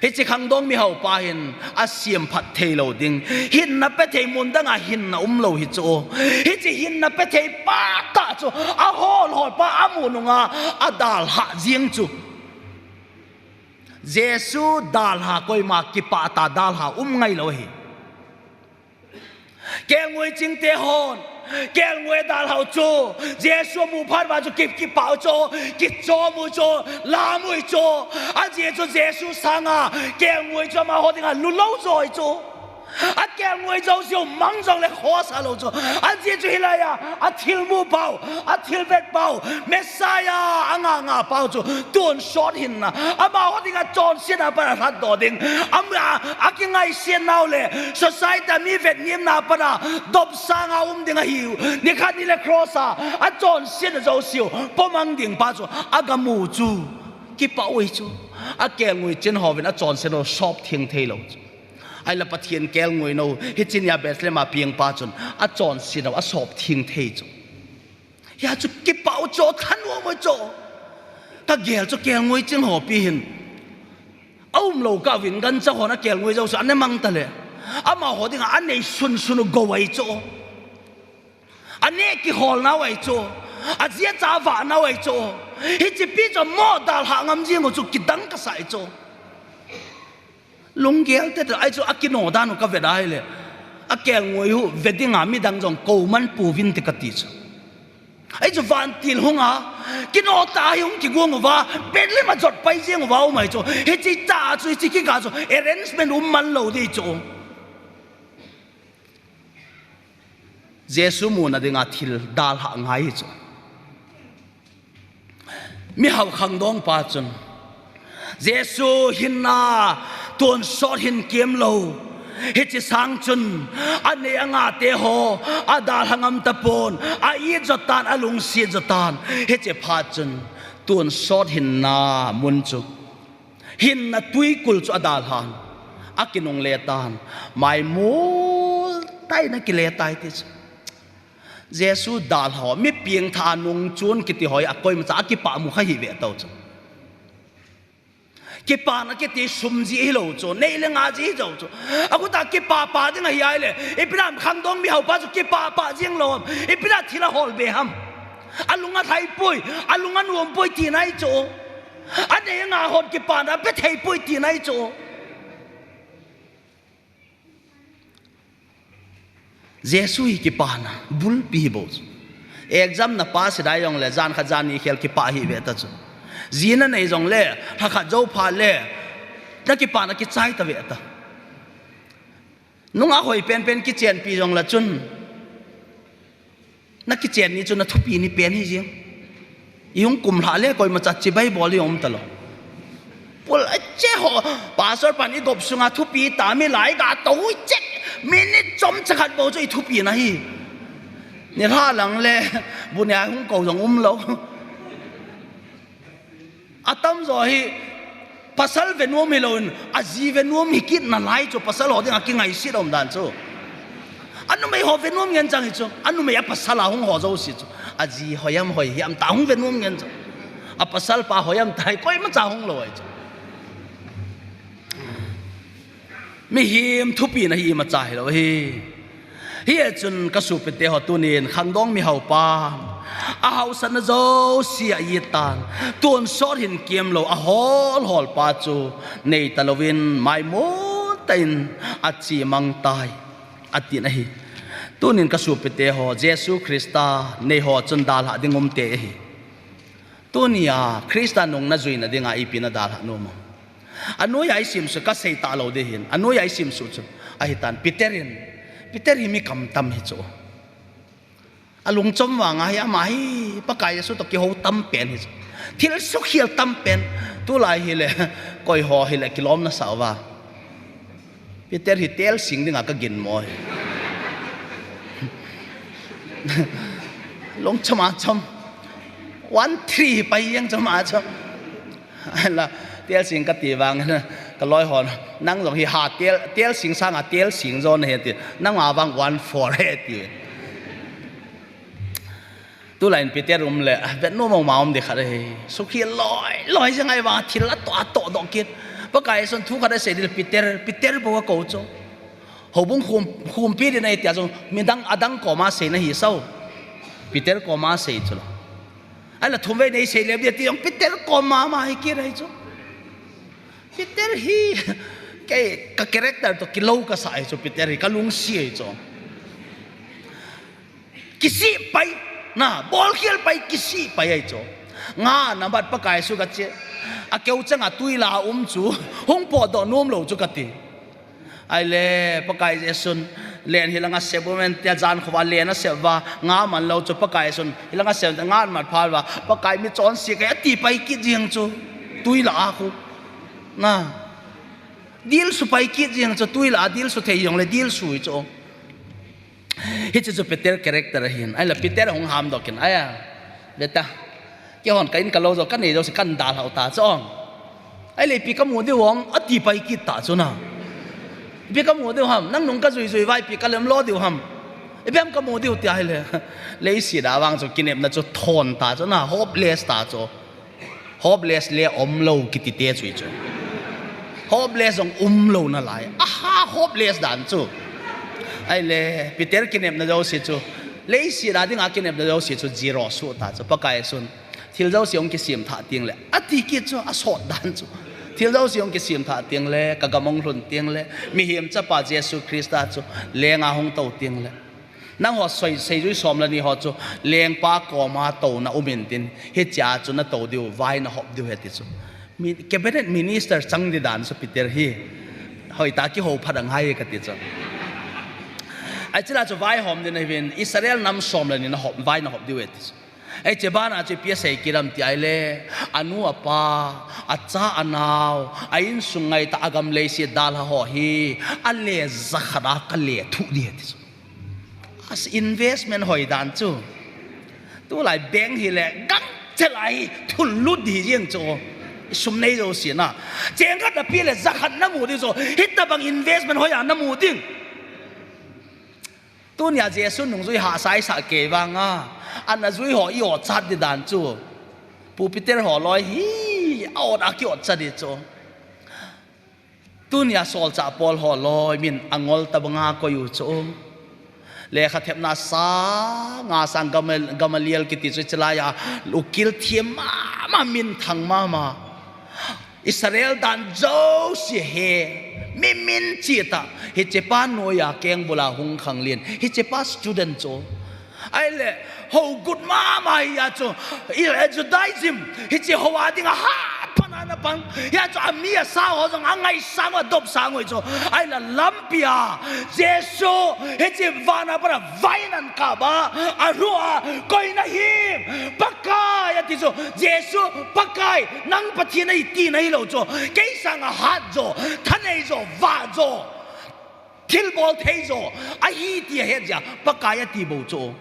Hiche khangdong mihaupa hin asemphat theilou ding, hinna pethei mun danga hinna umlou hi chu. Hiche hinna pethei pa tah chu, ahol hol pa amu nunga adalhah jeng chu. Jesu dalha koima kipah tah dalha um ngailou ahi. Kelngoi chingte hon kelngoi dalhau chu, Jesu amu phat uva chu ki, kipah u chu, kichom u chu, lam u chu. Ajeh chu Jesu sanga kelngoi chu amaho dinga lulou jo ahi chu. Akelngoi jouseu mang jongle khosa lou chu. Ajeh chu hilai a athilmu pau, athilvet pau, Messiah anga nga pau chu tonsot hinna, amaho dinga chonsetna pat a lhatdoh ding, ama akingaisennau le society a mi vetngimna pat a dopsanga um ding ahiu. Nikhat nile cross a achonsetna jouseu pomang ding pa chu agamu chu, kipah u ahi chu. Akelngoi chin hovin achonsetnau sop theng theilou chu. Ahile Pathen kelngoi nou hiche nia Bethlehem a pengpa chun achonsetnau asop theng thei chu. Hia chu kipah u chu, thanom u chu. Kagel chu kelngoi ching hopi hin aumlou kauvin, gancha hon akelngoi jouseu ane mang tale, amaho dinga anei sunsun u gou ahi chu. Aneh kiholnau ahi chu. Ajeh chu avahnau ahi chu. Hichepi chu mo dalhah ngam jeng u chu kidang kasah ahi chu. Lunggel tete ahi chu, akino dan u kavet ahile, akelngoi u ve dinga midang jong kouman pouvinte kati chu. Ahi chu vantil hunga kino tah hi hung kigong uva, Bethlehem a jotpai jeng uva um ahi chu. Hiche tah chu, hiche kikah chu arrangement um manlou ding chu. Jesu muna dinga thil dalhah ngai chu. Mihao khangdongpa chun, Jesu hinna tonsot hin kiam lou. Hiche sang chun anei angah te ho adalha ngam tapon, a-it jot tan, alungset jot tan. Hiche phat chun tonsot hinna mun chu, hinna twikul chu adalhan, akinungle tan, maimol tah in akile tai ti chu. Jesu dalha ho, mi pengtha nungchun kiti ho hi akoimacha akipah mu kha hih ve tau chu. Kipana kiti sum jeh hilou chu, nei le nga jeh hilou chu. Akhut a kipah pah ding ahi ahile, ipi dinga khangdong mihaupa chu kipah pah jeng lou ham? Ipi dinga thil ahol be ham? Alung alhai poi, alung anom poi tina ahi chu. Anei angah hon kipana ape thei poi tina ahi chu. Jesu hi kipana bulpi hi bou chu. Exam na pass hidai jongle, jan khat jan ni khel kipah hih ve ta chu. Ji nanei jongle, lha khat jou phat le, nakipana kichai ta ve ta. Nungah hoi penpen kichenpi jongle chun, nakichen ni chu nathupi ni pen hi jeng. Ihung kumlhah le koimacha chibai bol i um talou. Pul ache ho, pastor pan igop sunga thupi tah mi lai ga tou chek, minute chomcha khat bou chu ithupina hi. Nilhah lang le, bu nia hung kou jong umlou. Atamjo hi, pasal venom hilouvin, aji venom hi kit nalai chu, pasal ho dinga kingaiset um dan chu. Anumei ho venom ngen chang hi chu, anumei a pasal a hung ho jouse chu. Aji hoiam hoi hiam ta hung venom ngen chu. Apasal pa hoiam ta hi koimacha hung lou ahi chu. Mihem thupina hi imacha hilou ahi. Hichun kasopite ho tunin khangdong mihaupa, ahaosatna jouse a-it tan, tonsot hin kiam lou, ahol hol pa chu nei talouvin maimol tah in achemang tai, atin ahi. Tunin kasopite ho, Jesu Christa nei ho chun dalhah ding umtei ahi. Tunia Christa nung najuina dinga ipi nadalhah nom am? Anoiya isimsuh, kasei talou ding ahin, anoiya isimsuh chu ahitan, Peter in, Peter hi mi kamtam hi chu. Alungchom vanga hi ama hi Pakai Jesu toh kihou tampen hi chu. Thil sukhel tampen, tulai hile, koiho hile kilom nasah uva. Peter hi telsing dinga kaginmo hi. Lungchom a chom. One three hi pai jeng chom a chom. La, telsing kati vang, kaloi hon, nang jong hi ha tel, telsing sanga telsing jo nahi ti, nang a vang one four hi ti. Tulai in Peter um le, ah, vetnom mong ma um ding khat ahi. Sukhi loi, loi jeng ahi vang, thil atoh, atoh doh kit. Pakai Jesun thu khat asei ding le Peter, Peter bou akou chu. Houbung khum, khumpi ding ahi tia chu, midang, adang koma sei nahi sao. Peter koma sei chu lo. Ahila thumvei nei sei le bia ti jong Peter koma ma hi kit ahi chu. Peter hi, kei, ka character toh kilou kasa ahi chu, Peter hi kalungset ahi chu. Kisih pai, na, bolkhel pai, kisih pai ahi chu. Nga, nabat Pakai Jesu kache. Akeu changa tui la um chu, hung potdoh nom lou chu kati. Ahile, Pakai Jesun, len hilanga sep umen tia jan khova len asep uva, nga man lou chu Pakai Jesun, hilanga sep nga mat phal uva, Pakai mi chonse kahi ati pai kit jeng chu, tui la a khu. Na. Dilsu pai kit jeng chu, tui la a dilsu thei jongle dilsu hi chu. Hiche chu Peter character ahin. Ahila Peter hung hamdoh in, aya. Beta. Keihon ka in kalou jo, kanei jouse kan dalhau ta chu. Ahile ipi kamu diu ham, ati pai kit ta chu na. Ipi kamu diu ham, nang nung kajui jui uva ipi kalem lo diu ham. Ipi ham kamu diu tia ahile. Leiset a vang chu kinepna chu thon ta chu na, hopeless ta chu. Hopeless le umlou kiti te chu hi chu. Hopeless jong umlou nalai. Aha, hopeless dan chu. Ahile, Peter kinepna jouse chu. Leiset a dinga kinepna jouse chu zero suh ta chu. Pakai Jesun. Thil jouse hung kisemthah teng le. Ati kit chu, asot dan chu. Thil jouse hung kisemthah teng le, kagam hung lhun teng le. Mihem chapa Jesu Christa chu. Lenga hung tou teng le. Nangho soi, seijui som le ni ho chu, lengpa koma touna um intin, hichea chu natou diu, vai nahop diu ahi ti chu. Mi, cabinet minister chang ding dan chu Peter hi, hoitah a kihou phat angai kati chu. Ahi chula chu vaihom ding ahiuvin, Israel nam som le ni nahop, vai nahop diu ahi ti chu. Ei, hiche bana chu ipi asei kit ham ti ahile, anu apa, acha anao, a insung ngaitah, agam leiset dalha ho hi, ale jakhat a kale thuh ding ati chu. As investment hoi dan chu. Tulai bank hile gangchel a hi thunlut ding jeng chu. Sum nei jouse na. Cheng khat nape le jakhat namu ding chu. Hitabang investment hoi a namu ding. Tunia Jesu nungjui hahsa isah kei vanga, ana jui ho i-otchat ding dan chu. Pu Peter ho loi hi, a-ot a ki-otchat ding chu. Tunia solchah Paul ho loi min angol tabanga koi u chu. Lekha thepna sanga sang Gamal-, Gamaliel kiti chu hiche laiya ukil thiam mama, minthang mama. Israel dan jouse he, mi min chih tah, hichepa noiya kengbula hung khanglen, hichepa student chu. Ahile, hogut mama hia chu, i, Judaism, hiche hoa dinga haphat ana pang, hia chu ami asang ho jong angaisang u, adopsang u chu. Ahile, lampia, Jesu, hiche vana pat a vai in ana kap a, aruh a, koi nahim, Pakai ati chu, Jesu, Pakai, nang Pathen nahi tina hilou chu, kei sanga hat jo, thanei jo, vah jo, thilbol thei jo, ahi ti ahet jeh a, Pakai ati bou chu.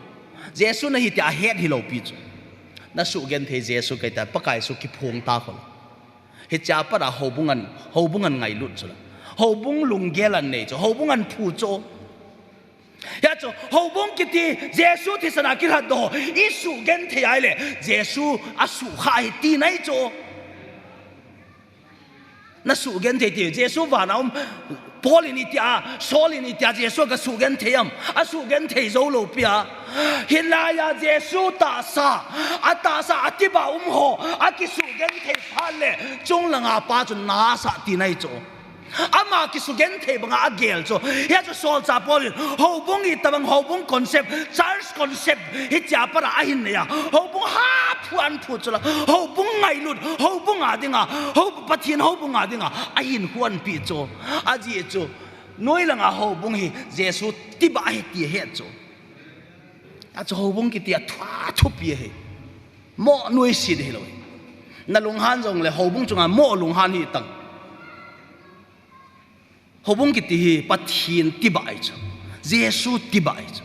Jesu nahi ti ahet hilou pi chu. Nasugenthei Jesu kei ta, Pakai chu kiphong ta khol. Hichea pat a houbung an, houbung an ngailut chu la. Houbung lunggel an nei chu, houbung an phu chu. Hia chu, houbung kiti, Jesu thisan a kilhat doh, isugenthei ahile, Jesu asukha ahi tina ahi chu. Nasugenthei ti, Jesu vana um, Paul in itia, Saul in itia, Jesu kasugenthei am, asugenthei jou lou pia. Hilaiya Jesu tahsa, atahsa, atibah um ho, akisugenthei phat le, chunglanga pa chu nasah tina ahi chu. Ama kisugenthei banga agel chu. Hia chu solchah Paul in, houbung hitabang, houbung concept, church concept, hichea pat a ahin nei a. Houbung haphu an phu chu la. Houbung ngailut, houbung a dinga, hou, Pathen houbung a dinga, ahin huanpi chu. Ajeh chu, noi langa houbung hi, Jesu tibah ahi ti ahet chu. Achu houbung kiti a thu, thupi ahi. Mo nuiset hilou hi. Nalunghan jongle houbung chunga mo lunghan hitang. Houbung kiti hi Pathen tibah ahi chu. Jesu tibah ahi chu.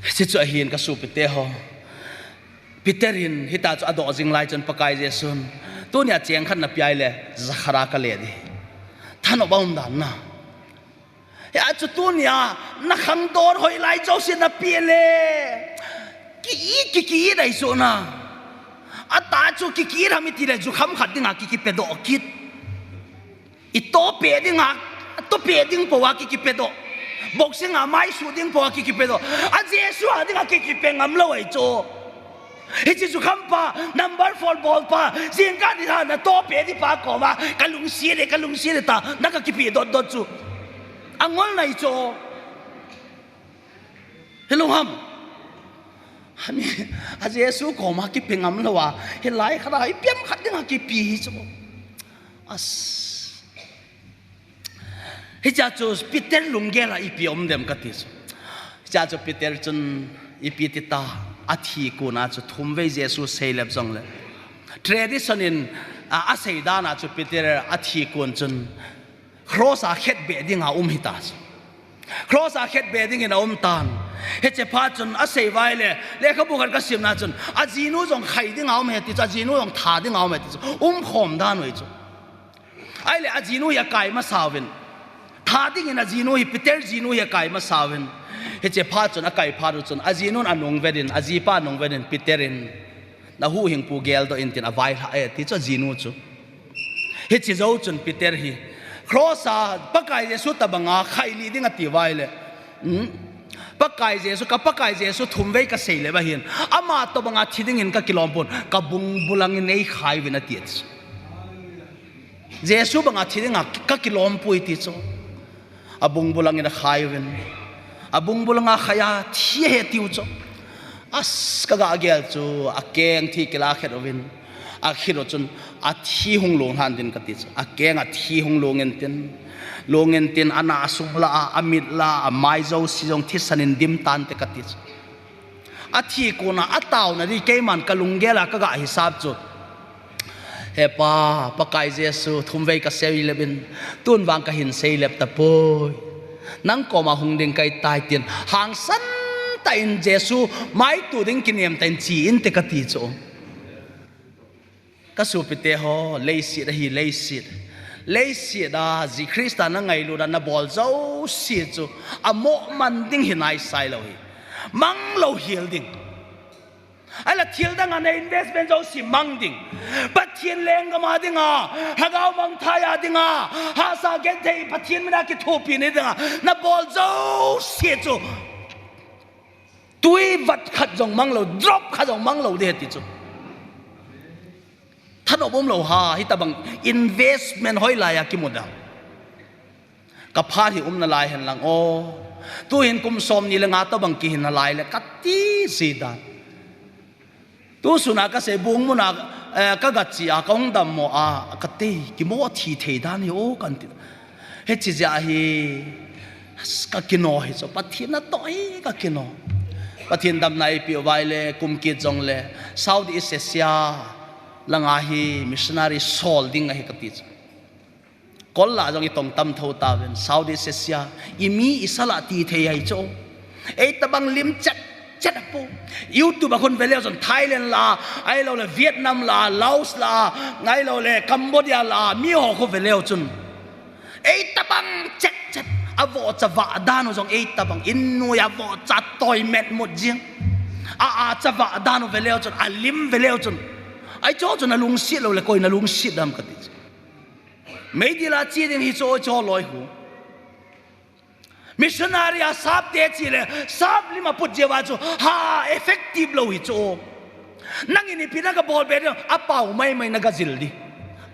Hichu ahin kasopite ho. Peter in hitia chu adoh jing lai chun Pakai Jesun, tunia cheng khat nape ahile, jakhat a kale ding. Thanop aum dan na. Hia chu tunia, nakhangdon hoilai jouse nape le, ki-it, ki-it ahi chu na. Atah chu ki-it ham itile, jukham khat dinga ki, kipedoh kit. Itoh peh dinga, toh peh ding pou a ki, kipedoh. Boxing a maisuh ding pou a ki, kipedoh. A Jesu a dinga ki, kipe ngam lou ahi chu. Hiche jukham pa, number four bol pa, jingkah nilhah natoh peh ding pa koma, kalungset e, kalungset e tia, na kakipeh dotdot chu. Angol nai chu. Hilou ham. Ami, a Jesu koma kipe ngam lou a, hilai khat a, ipi ham khat dinga kipe hi chu. As. Hichea chu Peter lunggel a ipi um dem kati chu. Hichea chu Peter chun ipi ti ta, athi kon a chu thumvei Jesu seilep jongle. Tradition in, a, asei dan a chu Peter athi kon chun cross a khetbeh dinga um hita chu. Cross a khetbeh dingin aum tan. Hiche phat chun asei uva ahile, lekhabu khat kasimna chun, ajinu jong khai dinga um ahi ti chu, ajinu jong tha dinga um ahi ti chu. Umkhom dan u ahi chu. Ahile ajinu hi akai masa uvin. Tha dingin ajinu hi, Peter jinu hi akai masa uvin. Hiche phat chun akai phat u chun, ajinun anung vet in, ajipa anung vet in, Peter in, nahuhhingpu geldoh in tin availhah e, ti chu ajinu chu. Hiche jou chun Peter hi, cross a Pakai Jesu tobanga khailih ding ati uva ahile, hmm? Pakai Jesu, ka Pakai Jesu thumvei kaseilep ahin, ama tobanga thi dingin kakilom pon, kabung bulangin eikhai uvin ati chu. Jesu banga thi dinga kakilom poi ti chu. Abung bulangin akhai uvin. Abung bulanga khai a thi ahi tiu chu. As, kagah gel chu, akeng thi kila khet uvin. Akhit u chun, athi hung long lhan tin kati chu. Akeng athi hung long in tin. Long in tin, ana asung lah a, amit lah a, amai jouse jong thisan in dim tante kati chu. Athi kona ataona di keiman kalunggel a kaga hisap chu, He Pa, Pakai Jesu, thumvei kasei lep in, tun vang kahin sei lep tapoi. Nang koma hung ding kahitai tin, hangsan tah in Jesu maito ding kinem tah in che inte kati chu. Kasopite ho, leiset ahi, leiset. Leiset a, Jesu Christa nangailut a nabol jouse chu, amo man ding hi naisai lou hi. Mang lou hel ding. Ahinla thil dang a na investment jouse mang ding. Pathen lenggam a dinga, lhagao mangthai a dinga, hahsa genthei Pathen mina kithopi na dinga, nabol jouse chu. Tui vat khat jong mang lou, drop khat jong mang lou ding ahi ti chu. Thanom um lou ham, hitabang investment hoilai a kimu dem. Kaphat hi um nalai hen lang o. Tuhin kum som ni le nga tobang kihin nalai le kati si dan. Tusun a kasei bung mun a, eh, kaga che a, kahung dammo a, kati, kimo thi thei dan hi o kan ti. Hiche jeh a hi, kakino hi chu, Pathen natoh hi kakino. Pathen damna eipeh uva ahile, kum kit jongle, South East Asia langa hi missionary sol ding ahi kati chu. Kol lah jong itong tam tho tauvin, South East Asia, imi isa lah ti thei ahi chu. Eitabang lim chet chet apo. YouTube a khun veleu chun Thailand lah, ahilouleh Vietnam lah, Laos lah, ahilouleh Cambodia lah, miho khu veleu chun. Eitabang chet chet, avohcha vah dan u jong eitabang, in noi a vohcha toi met mut jing. A, acha vah dan u veleu chun, alim veleu chun. Ahi chu chu nalungset loule koi nalungset dem kati chu. Meidil a che ding hi chu, chu loi khu. Missionary a sap te che le, sap lim a put jeh uva chu, ha, effective lou hi chu. Nangin ipi naga bol be ding, apao maimai naga jil ding.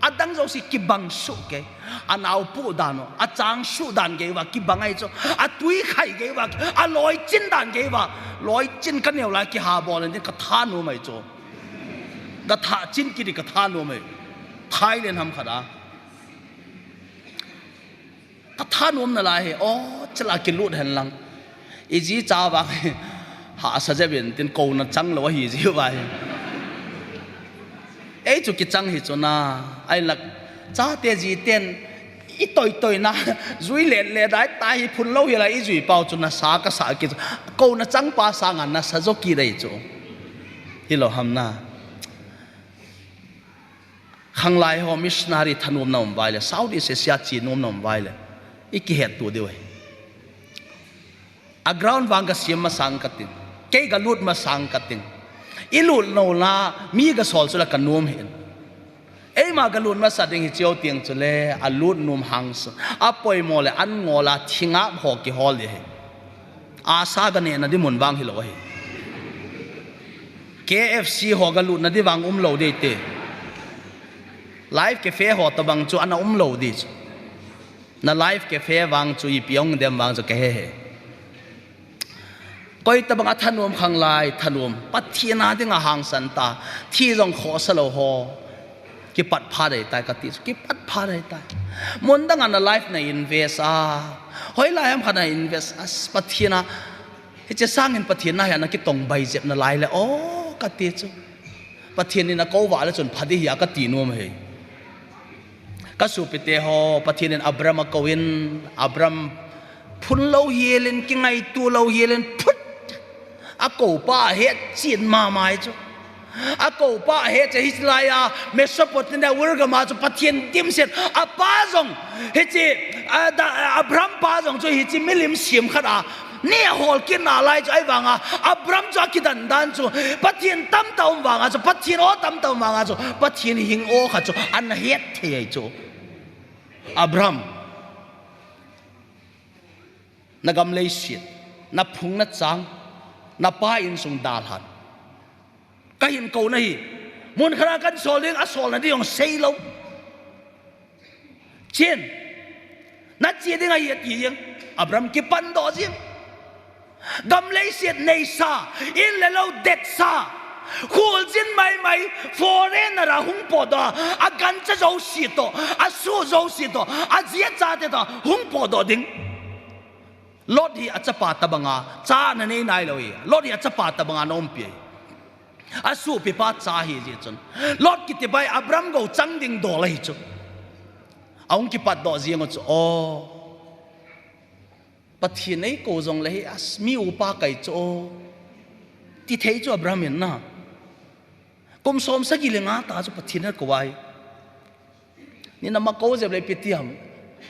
Adang jouse kibang suh kei. Anao pu dan u, achang suh dan gei uva, kibang ahi chu. Atui khai gei uva, aloi chin dan gei uva. Loi chin kaneo lai kiha bol in kathanom ahi chu. Katha chin kiti kathanom ahi. Thailand ham khat a. Kathanom nalai hi, o, chela kilut hen lang. Iji cha vang, hahsa jep in tin kouna chang lou ahi ji uva hi. Ei chu kichang hi chu na, ahinla, chate jiten, itoi toi na, jui let le dai ta hi phun lou hi la, ijui pau chu nasa kasa kit chu. Kouna chang pa sanga nasa jo kit ahi chu. Hilou ham na. Khanglai ho missionary thanom na um uva ahile, South East Asia che nom na um uva ahile, ikihet to diu ahi. A ground vang kasem masang katin, kei galut masang katin, ilut lou la, mi gasol chu la kanom hin. Eima galut masa ding hi cheu tiang chule, alut nom hangsan, apoimo le an ngol a thingap ho kihol ding ahi. Asa ganeh na di mun vang hilou ahi. K F C ho galut na di vang umlou ding te. Live cafe ho tobang chu ana umlou ding chu. Na live cafe vang chu ipi hung dem vang chu kahe he. Koi tobang a thanom khanglai, thanom. Pathen a dinga hangsan ta. Thi jong khohsa lou ho. Kipat pha dei tai kati chu, kipat pha dei tai. Mun dang a na life na invest a. Hoilai ham khat na invest a, Pathen a. Hiche sangin Pathen na hi ana kitong bai jep nalai le, o, kati chu. Pathen in akou vah le chun pha ding hi a kati nom ahi. Kasopite ho, Pathen in Abram akou in, Abram phun lou hel in, kingaito lou hel in, phut. Akou pa ahet chen mama ahi chu. Akou pa ahet chen hilai a Mesopotamia, Ur gam a chu Pathen dimset. Apa jong, hiche, a, da, Abram pa jong chu hiche milim sem khat a. Neh hol kit nalai chu ahivanga, Abram chu akidan dan chu, Pathen tamtah um vanga chu, Pathen o tamtah um vanga chu, Pathen hing o khat chu, ana het thei ahi chu. Abram, na gam leiset, na phung na chang, na pa insung dalhan. Kahin kou nahi, mun khat a kahin sol ding, asol na ding jong sei lou. Chen, na che ding ahi ati jeng, Abram kipan doh jeng. Gam leiset neisa, in le lou detsa, kholjin maimai, foreigner a hung potdoh a, agancha jouse toh, asuh jouse toh, aji achate toh, hung potdoh ding. Lot hi achapa tabanga cha nanei nailou hi. Lot hi achapa tabanga naumpi ahi. Asopipa cha ahi jeh chun, Lot kitipa hi Abram gou chang ding dol ahi chu. Ahung kipatdoh jeng u chu, o, Pathen in eikou jongle hi, as, mi upa kahi chu, o, tithei chu Abram in na. Kum som sagi le nga ta chu Pathen in akou ahi. Ni nama kou jep le ipi ti ham.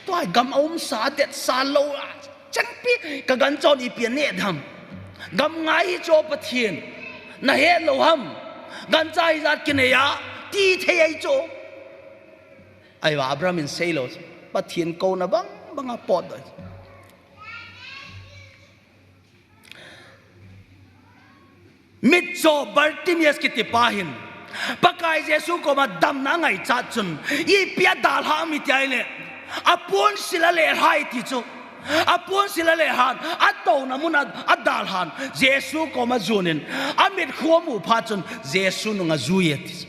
Tua gam aumsa, adetsa lou a, changpi, ka gancha hon ipi aneh ham. Gam ngai hi chu Pathen, nahet lou ham. Gancha hijat kinei a, tithei ahi chu. Ahivang Abram in seilou chu, Pathen kouna bang banga potdoh. Mitcho Bartimaeus kitipa hin Pakai Jesu koma damna angaichat chun, ipi adalhah ham iti ahile, aponsil alelhah e ti chu. Aponsil alelhan, atouna mun a adalhan, Jesu koma ajunin, amitkhu amu phat chun Jesu nung ajui e ti chu.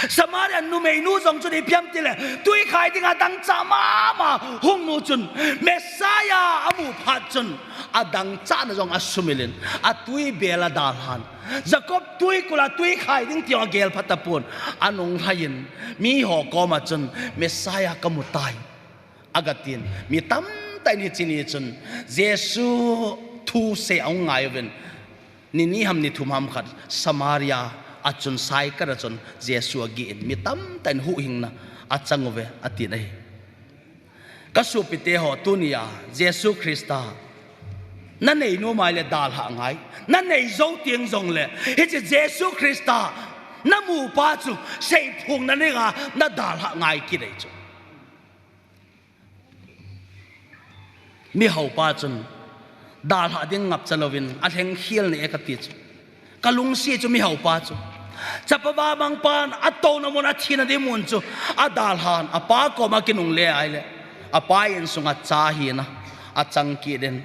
Samaria numeinu jong chun ipi ham tile, twikhai dinga dangchah mama hung nu chun, Messiah amu phat chun, adangchahna jong asumilin, atwibel adalhan. Jacob twikul a twikhai ding ti jong agel phatapon, anunglhaiyin, miho koma chun, Messiah kamutai, agatin, mi tamtah in hiche ni chun Jesu thusei ahung ngai uvin, ni ni ham ni thum ham khat Samaria a chun Sychar a chun Jesu agihin, mi tamtah in huhhingna achang uve, atin ahi. Kasopite ho, tunia Jesu Christa nanei nom ahile dalhah ngai. Nanei jou teng jongle, hiche Jesu Christa namupa chu seiphongna dinga nadalhah ngai kit ahi chu. Mihaupa chun dalhah ding ngapcha louvin alhengkhel ne e kati chu. Kalungset chu mihaupa chu, chapa vamangpan atouna mun, athina ding mun chu adalhan, apa koma akinungle ahile, apa insunga cha hina achang kit in,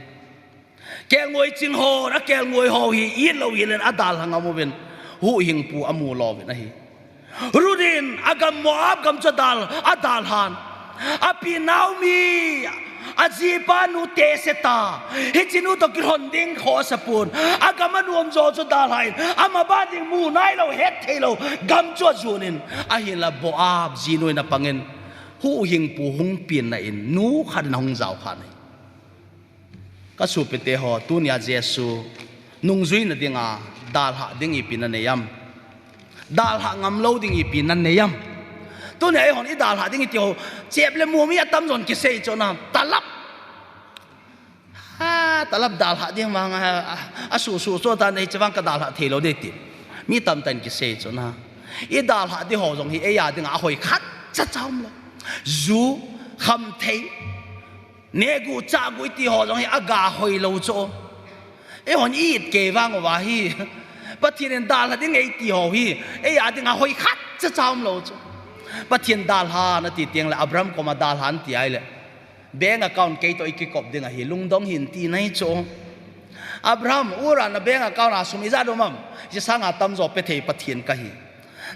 kelngoi ching ho, akelngoi ho hi itlou hilen adalha ngam uvin, huhhingpu amu louvin ahi. Ruth in agam Moab gam chu adal, adalhan. Api Naomi, ajipa nu tese ta, hiche nu toh kilhon ding khoh asapon, agam anom jo chu adalhan, amaban ding mu nailou, hettheilou gam chu ajonin, ahinla Moab jinu in apangin, huhhingpu hung penna in nu khat in ahung jaokhan ahi. Kasopite ho, tunia Jesu nungjuina dinga dalhah ding ipi nanei ham? Dalhah ngamlou ding ipi nanei ham? Tunia eihon idalhah ding iti ho, chep le mu mi atamjon kisei chu na, talap. Ha, talap dalhah ding vang a, a, asuhsuh chu ta nei, hiche vang kadalhah theilou ding ti mi tamtah in kisei chu na. Idalhah ding ho jong hi eija dinga ahoi khatcha cha umlou. Ju, khamthei, nehguh chahguh iti ho jong hi aga hoilou chu. Eihon i-it kei vang uva hi, Pathen in dalha ding eiti ho hi, eija dinga hoi khatcha cha umlou chu. Pathen dalhan ati tengle, Abraham koma dalhan ti ahile, bank account keitoh ikikop ding ahi, lungdong hih in tina ahi chu. Abraham, Ur a na bank account a sum ijat um am? Hiche sanga tamjo pethei Pathen kahi.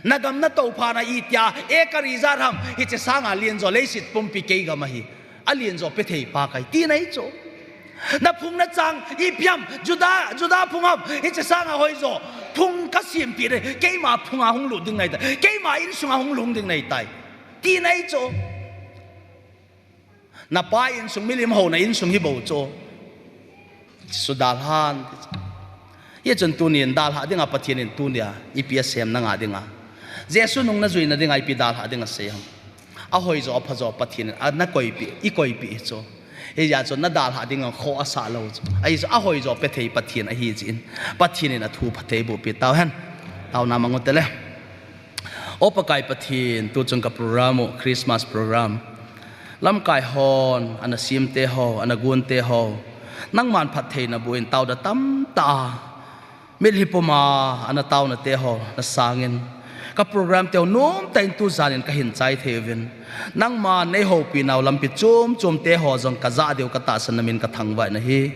Nagam natouphat na itia acre ijat ham? Hiche sanga lenjo, leiset pumpi keigam ahi, alenjo petheipa kahi, tina ahi chu. Naphung nachang ipi ham? Juda, Juda phung ham? Hiche sanga hoijo phung kasempeh ding, keima phunga hung lut ding nahitai, keima insunga hung lhung ding nahitai, tina ahi chu. Napa insung milim houna insung hibou chu. Jesu dalhan. Hichun tunin dalhah dinga Pathen in tunia ipi asem nanga dinga, Jesu nung najuina dinga ipi dalhah ding asei ham? Ahoijo aphajo Pathen in anakoipeh, ikoipeh hi chu. Hijeh chun nadalhah dinga khoh asah lou chu. Ahi chu, ahoijo pethei Pathen ahi jeh in, Pathen in athu phatthei eibohpeh tauhen. Taona mang u tele. O Pakai Pathen, tuchung ka program u, Christmas program, lamkai hon ana semte ho, ana gonte ho, nangman phattheina boh in taona tamtah a, mitlhi puma ana taonate ho nasangin, ka program teu nomtah in tujanin kahin chai thei uvin, nangman neihoupi nau lampi chom chomte ho jong kajah diu katahsan, namin kathangvah in ahi.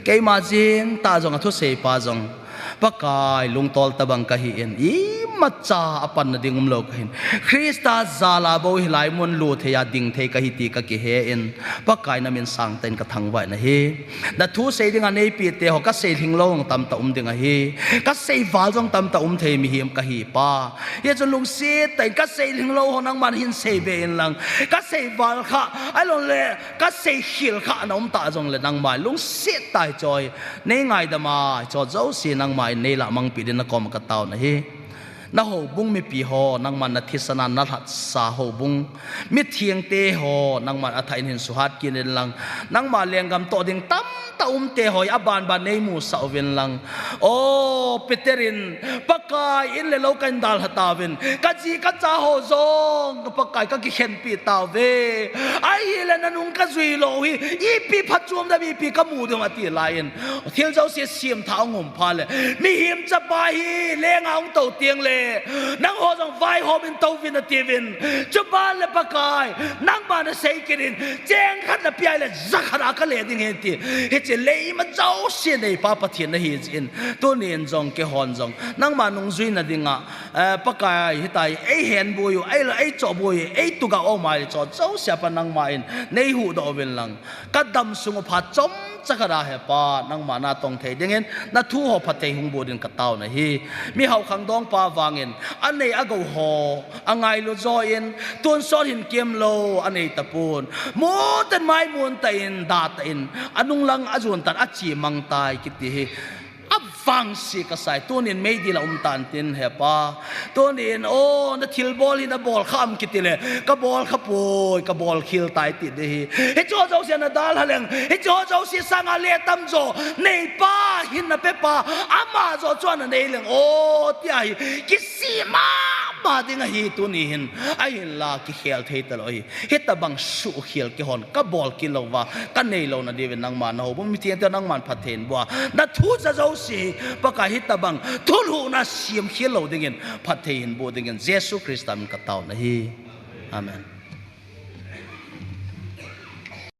Keima jeng tah jong, athuseipa jong, Pakai lungtol tobang kahi in, ima imacha apanna ding umlou kahin. Christa jal a bou hilai mun lut thei a ding thei kahi ti kakihe in, Pakai namin sangtah in kathangvah in ahi. Na thusei dinga neipeh te ho, kasei lhinglou jong tamtah um ding ahi. Kasei val jong tamtah um thei mihem kahi pa. Hichu lungset tah in kasei lhinglou ho nangman hin seibe inlang, kasei val kha, ahilouleh kasei khel kha ana um ta jongle nangman lungset tah in hichu neingaidam a, hichu jouse nangman neilah mangpeh din nakoma katao nahi. Na houbung mipi ho nangman nathisan a nalhatsa houbung, mithengte ho nangman athah in hin suhat kit inlang, nangma lenggam toh ding tamtah um te ho hi abanban neimusah uvin lang. O Peter in, Pakai, in le lou kahin dalha tauvin, kaji kacha ho jong Pakai kakikhenpeh tauve. Ahile nanung kajui lou hi ipi phatchomna, ipi kamu ding ati laiyin, thil jouse semtha ahung um phat le, mihem chapa hi lenga hung tou tengle, nangho jong vaihom in touvin atiuvin. Chuban le Pakai, nangma nasei kit in, cheng khat napeh le jakhat a kale ding ahi ti. Hiche leima jouse neipa Pathen nahi jeh in, tunin jong keihon jong nangma nungjuina dinga, eh, Pakai, hitia eihenboi u, eilo eichohboi u, eitup ga um ahile hichu jouse a pat nangman neihuhdoh uvin lang, kadam sung u phat chomcha khat a hepa nangma natong thei dingin nathu ho phatthei hung boh din katao nahi. Mihao khangdongpa vangin anei agou ho angailu joh in, tonsot hin kemlou anei tapon, mun tah in maimun tah in, da tah in, anung lang ajon tah in achemang tai kiti hi avangse kasai. Tunin meidil a um tan tin hepa, tunin, o, nathilbol hi nabol kha am kiti le, kabol khapoi, kabol khel tai ti ding ahi. Hicheho jouse nadalha leng, hicheho jouse sanga le tamjo neipa, hinna pepa, ama joh chu ana nei leng, o, tia hi kisih mama ding ahi tuni hin. Ahinla kikhel thei talou ahi. Hitobang suhkhel keihon kabol kit louva kanei louna diuvin nangma nahoubung mithengte nangman phatthei hin boh a, nathu ja jouse hi Pakai hitobang thulhuhna semkhel lou dingin phatthei hin boh dingin Jesu Christa min katao nahi. Amen.